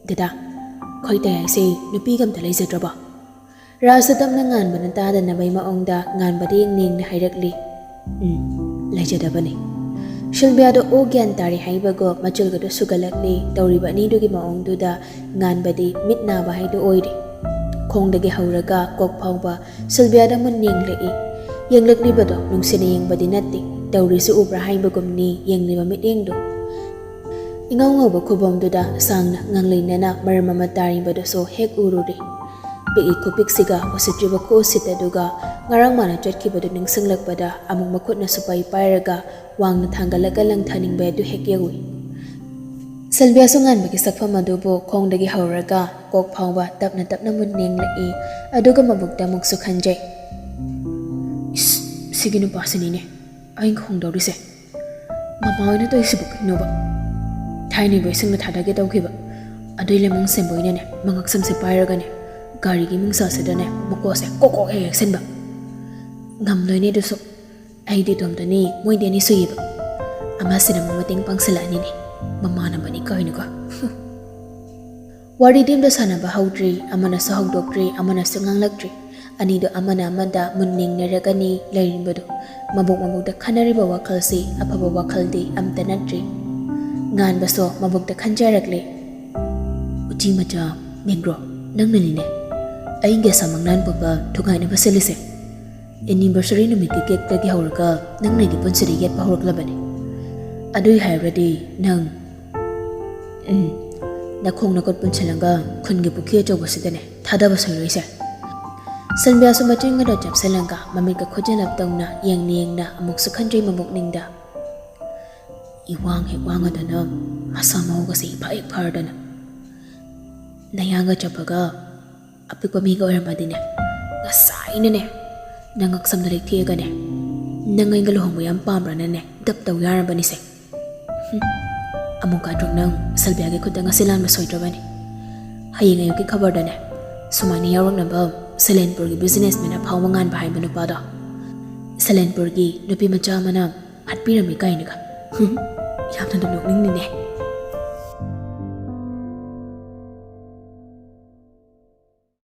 "ꯗꯗꯥ, ꯑꯩꯈꯣꯏ ꯇꯌꯥꯏꯁꯦ ꯅꯨꯄꯤꯒ ꯑꯝꯇ ꯂꯩꯖꯗ꯭ꯔꯕꯣ?" ꯔꯥꯖꯇ ꯇꯞꯅ ꯉꯥꯟꯕꯅ ꯇꯥꯗꯅꯕꯒꯤ ꯃꯑꯣꯡꯗ ꯉꯥꯟꯕꯗ ꯌꯦꯡ ꯌꯦꯡꯅ ꯍꯥꯏꯔꯛꯂꯤ꯫ "ꯎꯝ, ꯂꯩꯖꯗꯕꯅꯤ꯫" ꯁꯤꯜꯕꯤꯌꯥꯗꯣ ꯑꯣ ꯒ꯭ꯌꯥꯟ ꯇꯥꯔꯦ ꯍꯥꯏꯕꯒꯣ ꯃꯆꯨꯜꯒꯗꯣ ꯁꯨꯒꯠꯂꯛꯂꯤ꯫ ꯇꯧꯔꯤꯕ ꯑꯅꯤꯗꯨꯒꯤ ꯃꯑꯣꯡꯗꯨꯗ ꯉꯥꯟꯕꯗꯤ ꯃꯤꯠ ꯅꯥꯕ ꯍꯥꯏꯗꯨ ꯑꯣꯏꯔꯦ꯫ ꯈꯣꯡꯗꯒꯤ ꯍꯧꯔꯒ ꯀꯣꯛ ꯐꯥꯎꯕ ꯁꯤꯜꯕꯤꯌꯥꯗ ꯃꯨꯟ ꯌꯦꯡꯂꯛꯏ꯫ ꯌꯦꯡꯂꯛꯂꯤꯕꯗꯣ ꯅꯨꯡꯁꯤꯅ ꯌꯦꯡꯕꯗꯤ ꯅꯠꯇꯦ, ꯇꯧꯔꯤꯁꯤ ꯎꯕ꯭ꯔꯥ ꯍꯥꯏꯕꯒꯨꯝꯅꯤ ꯌꯦꯡꯂꯤꯕ ꯃꯤꯠꯌꯦꯡꯗꯣ꯫ ꯏꯉꯧ ꯉꯧꯕ ꯈꯨꯕꯣꯝꯗꯨꯗ ꯁꯥꯡꯅ ꯉꯥꯡꯂꯩꯅꯅ ꯃꯔꯝ ꯑꯃ ꯇꯥꯔꯤꯕꯗꯨꯁꯨ ꯍꯦꯛ ꯎꯔꯨꯔꯦ꯫ ꯄꯤꯛꯏ ꯈꯨꯄꯤꯛꯁꯤꯒ ꯎꯁꯤꯠꯇ꯭ꯔꯤꯕ ꯈꯨꯎꯁꯤꯠ ꯑꯗꯨꯒ ꯉꯔꯥꯡ ꯃꯥꯅ ꯆꯠꯈꯤꯕꯗꯨ ꯅꯤꯡꯁꯤꯡꯂꯛꯄꯗ ꯑꯃꯨꯛ ꯃꯈꯨꯠꯅ ꯁꯨꯄꯥꯏ ꯄꯥꯏꯔꯒ ꯋꯥꯡꯅ ꯊꯥꯡꯒꯠꯂꯒ ꯂꯪꯊꯅꯤꯡꯕ ꯑꯗꯨ ꯍꯦꯛ ꯌꯥꯎꯏ꯫ ꯁꯤꯜꯕꯤꯌꯥꯁꯨ ꯉꯥꯟꯕꯒꯤ ꯁꯛꯐꯝ ꯑꯗꯨꯕꯨ ꯈꯣꯡꯗꯒꯤ ꯍꯧꯔꯒ ꯀꯣꯛ ꯐꯥꯎꯕ ꯇꯞꯅ ꯇꯞꯅ ꯃꯨꯟ ꯌꯦꯡꯂꯛꯏ, ꯑꯗꯨꯒ ꯃꯕꯨꯛꯇ ꯑꯃꯨꯛꯁꯨ ꯈꯟꯖꯩ, "ꯏꯁ, ꯁꯤꯒꯤ ꯅꯨꯄꯥꯁꯤꯅꯤꯅꯦ ꯑꯩꯅ ꯈꯣꯡꯗꯧꯔꯤꯁꯦ꯫ ꯃꯃꯥ ꯍꯣꯏꯅ ꯇꯧꯔꯤꯁꯤꯕꯨ ꯀꯩꯅꯣꯕ? ꯊꯥꯏꯅ ꯏꯕꯣꯏꯁꯤꯡꯅ ꯊꯥꯗꯒꯦ ꯇꯧꯈꯤꯕ ꯑꯗꯨꯏ ꯂꯩꯃꯨꯡ ꯁꯦꯝꯕꯣꯏꯅꯅꯦ, ꯃꯉꯛꯁꯝꯁꯦ ꯄꯥꯏꯔꯒꯅꯦ, ꯒꯥꯔꯤꯒꯤ ꯃꯤꯡꯁꯥꯁꯤꯗꯅꯦ ꯃꯀꯣꯛꯁꯦ ꯀꯣꯛ ꯀꯣꯛ ꯍꯦꯛ ꯌꯦꯛꯁꯤꯟꯕ꯫ ꯉꯝꯗꯣꯏꯅꯦ ꯑꯗꯨꯁꯨ꯫ ꯑꯩꯗꯤ ꯏꯇꯣꯝꯇꯅꯤ, ꯃꯣꯏꯗꯤ ꯑꯅꯤ ꯁꯨꯏꯌꯦꯕ꯫ ꯑꯃꯁꯤꯅ ꯑꯃꯨꯛ ꯃꯇꯦꯡ ꯄꯥꯡꯁꯤꯜꯂꯛꯑꯅꯤꯅꯦ꯫ ꯃꯃꯥꯟꯅꯕꯅꯤ ꯀꯥꯏꯅꯒ꯫" ꯋꯥꯔꯤꯗꯤ ꯑꯝꯇ ꯁꯥꯟꯅꯕ ꯍꯧꯗ꯭ꯔꯤ, ꯑꯃꯅꯁꯨ ꯍꯧꯗꯣꯛꯇ꯭ꯔꯤ, ꯑꯃꯅꯁꯨ ꯉꯥꯡꯂꯛꯇ꯭ꯔꯤ꯫ ꯑꯅꯤꯗꯨ ꯑꯃꯅ ꯑꯃꯗ ꯃꯨꯟꯅ ꯌꯦꯡꯅꯔꯒꯅꯤ ꯂꯩꯔꯤꯕꯗꯨ꯫ ꯃꯕꯣꯛ ꯃꯕꯣꯛꯇ ꯈꯟꯅꯔꯤꯕ ꯋꯥꯈꯜꯁꯤ ꯑꯐꯕ ꯋꯥꯈꯜꯗꯤ ꯑꯝꯇ ꯅꯠꯇ꯭ꯔꯤ꯫ ꯉꯥꯟꯕꯁꯨ ꯃꯕꯣꯛꯇ ꯈꯟꯖꯔꯛꯂꯦ꯫ "ꯎꯆꯤ ꯃꯆꯥ, ꯅꯦꯒ꯭ꯔꯣ, ꯅꯪꯅꯅꯤꯅꯦ ꯑꯩꯒꯤ ꯑꯁꯥ ꯃꯪꯂꯥꯟ ꯄꯨꯝꯕ ꯊꯨꯒꯥꯏꯅꯕ ꯁꯤꯜꯂꯤꯁꯦ꯫ ꯑꯦꯅꯤꯚꯔꯁꯔꯤ ꯅꯨꯃꯤꯠꯀꯤ ꯀꯦꯛꯇꯒꯤ ꯍꯧꯔꯒ ꯅꯪꯅ ꯑꯩꯒꯤ ꯄꯨꯟꯁꯤꯗ ꯌꯦꯠꯄ ꯍꯧꯔꯛꯂꯕꯅꯤ꯫ ꯑꯗꯨꯏ ꯍꯥꯏꯔꯗꯤ ꯅꯪ, ꯎꯝ, ꯅꯈꯣꯡ ꯅꯈꯨꯠ ꯄꯨꯟꯁꯤꯜꯂꯒ ꯈꯨꯟꯒꯤ ꯄꯨꯈ꯭ꯔꯤ ꯑꯆꯧꯕꯁꯤꯗꯅꯦ ꯊꯥꯗꯕ ꯁꯣꯏꯔꯣꯏꯁꯦ"꯫ ꯁꯟꯕꯤꯌꯥꯁꯨ ꯃꯆꯤꯟ ꯈꯔ ꯆꯞꯁꯤꯜꯂꯒ ꯃꯃꯤꯠꯀ ꯈꯨꯖꯤꯟꯅꯕ ꯇꯧꯅ ꯌꯦꯡꯅ ꯌꯦꯡꯅ ꯑꯃꯨꯛꯁꯨ ꯈꯟꯗ꯭ꯔꯤ ꯃꯕꯣꯛꯅꯤꯡꯗ꯫ ꯏꯋꯥꯡ ꯍꯦꯛ ꯋꯥꯡꯉꯗꯅ, ꯃꯁꯥ ꯃꯎꯒꯁꯦ ꯏꯐ ꯍꯦꯛ ꯐꯔꯗꯅ, ꯅꯌꯥꯡꯒ ꯆꯞꯄꯒ ꯑꯄꯤꯛꯄ ꯃꯤꯒ ꯑꯣꯏꯔꯝꯃꯗꯤꯅꯦ, ꯉꯁꯥꯏꯅꯅꯦ ꯅꯪ ꯉꯛꯁꯝꯗ ꯂꯩꯊꯦꯛꯑꯒꯅꯦ, "ꯅꯪ ꯑꯩꯒ ꯂꯨꯍꯣꯡꯕ ꯌꯥꯝ ꯄꯥꯝꯕ꯭ꯔꯥꯅꯅꯦ?" ꯗꯞ ꯇꯧ ꯌꯥꯔꯕꯅꯤꯁꯦ꯫ ꯍꯨꯝ꯫ ꯑꯃꯨꯛ ꯀꯥꯗ꯭ꯔꯣꯛ ꯅꯪ ꯁꯜꯕꯤꯌꯥꯒꯤ ꯈꯨꯠꯇ ꯉꯁꯤ ꯂꯥꯟꯕ ꯁꯣꯏꯗ꯭ꯔꯕꯅꯤ꯫ ꯍꯌꯦꯡ ꯑꯌꯨꯛꯀꯤ ꯈꯕꯔꯗꯅꯦ ꯁꯨꯃꯥꯏꯅ ꯌꯥꯎꯔꯛꯅꯕ, ꯁꯂꯦꯟꯄꯨꯔꯒꯤ ꯕꯤꯖꯤꯅꯦꯁꯃꯦꯟ ꯑꯐꯥꯎꯕ ꯉꯥꯟꯕ ꯍꯥꯏꯕ ꯅꯨꯄꯥꯗꯣ, ꯁꯂꯦꯟꯄꯨꯔꯒꯤ ꯅꯨꯄꯤ ꯃꯆꯥ ꯑꯃꯅ ꯍꯥꯠꯄꯤꯔꯝꯃꯤ ꯀꯥꯏꯅꯒ꯫ ꯍꯨꯝ, ꯌꯥꯝꯅ ꯑꯗꯨꯝ ꯅꯣꯛꯅꯤꯡꯅꯤꯅꯦ꯫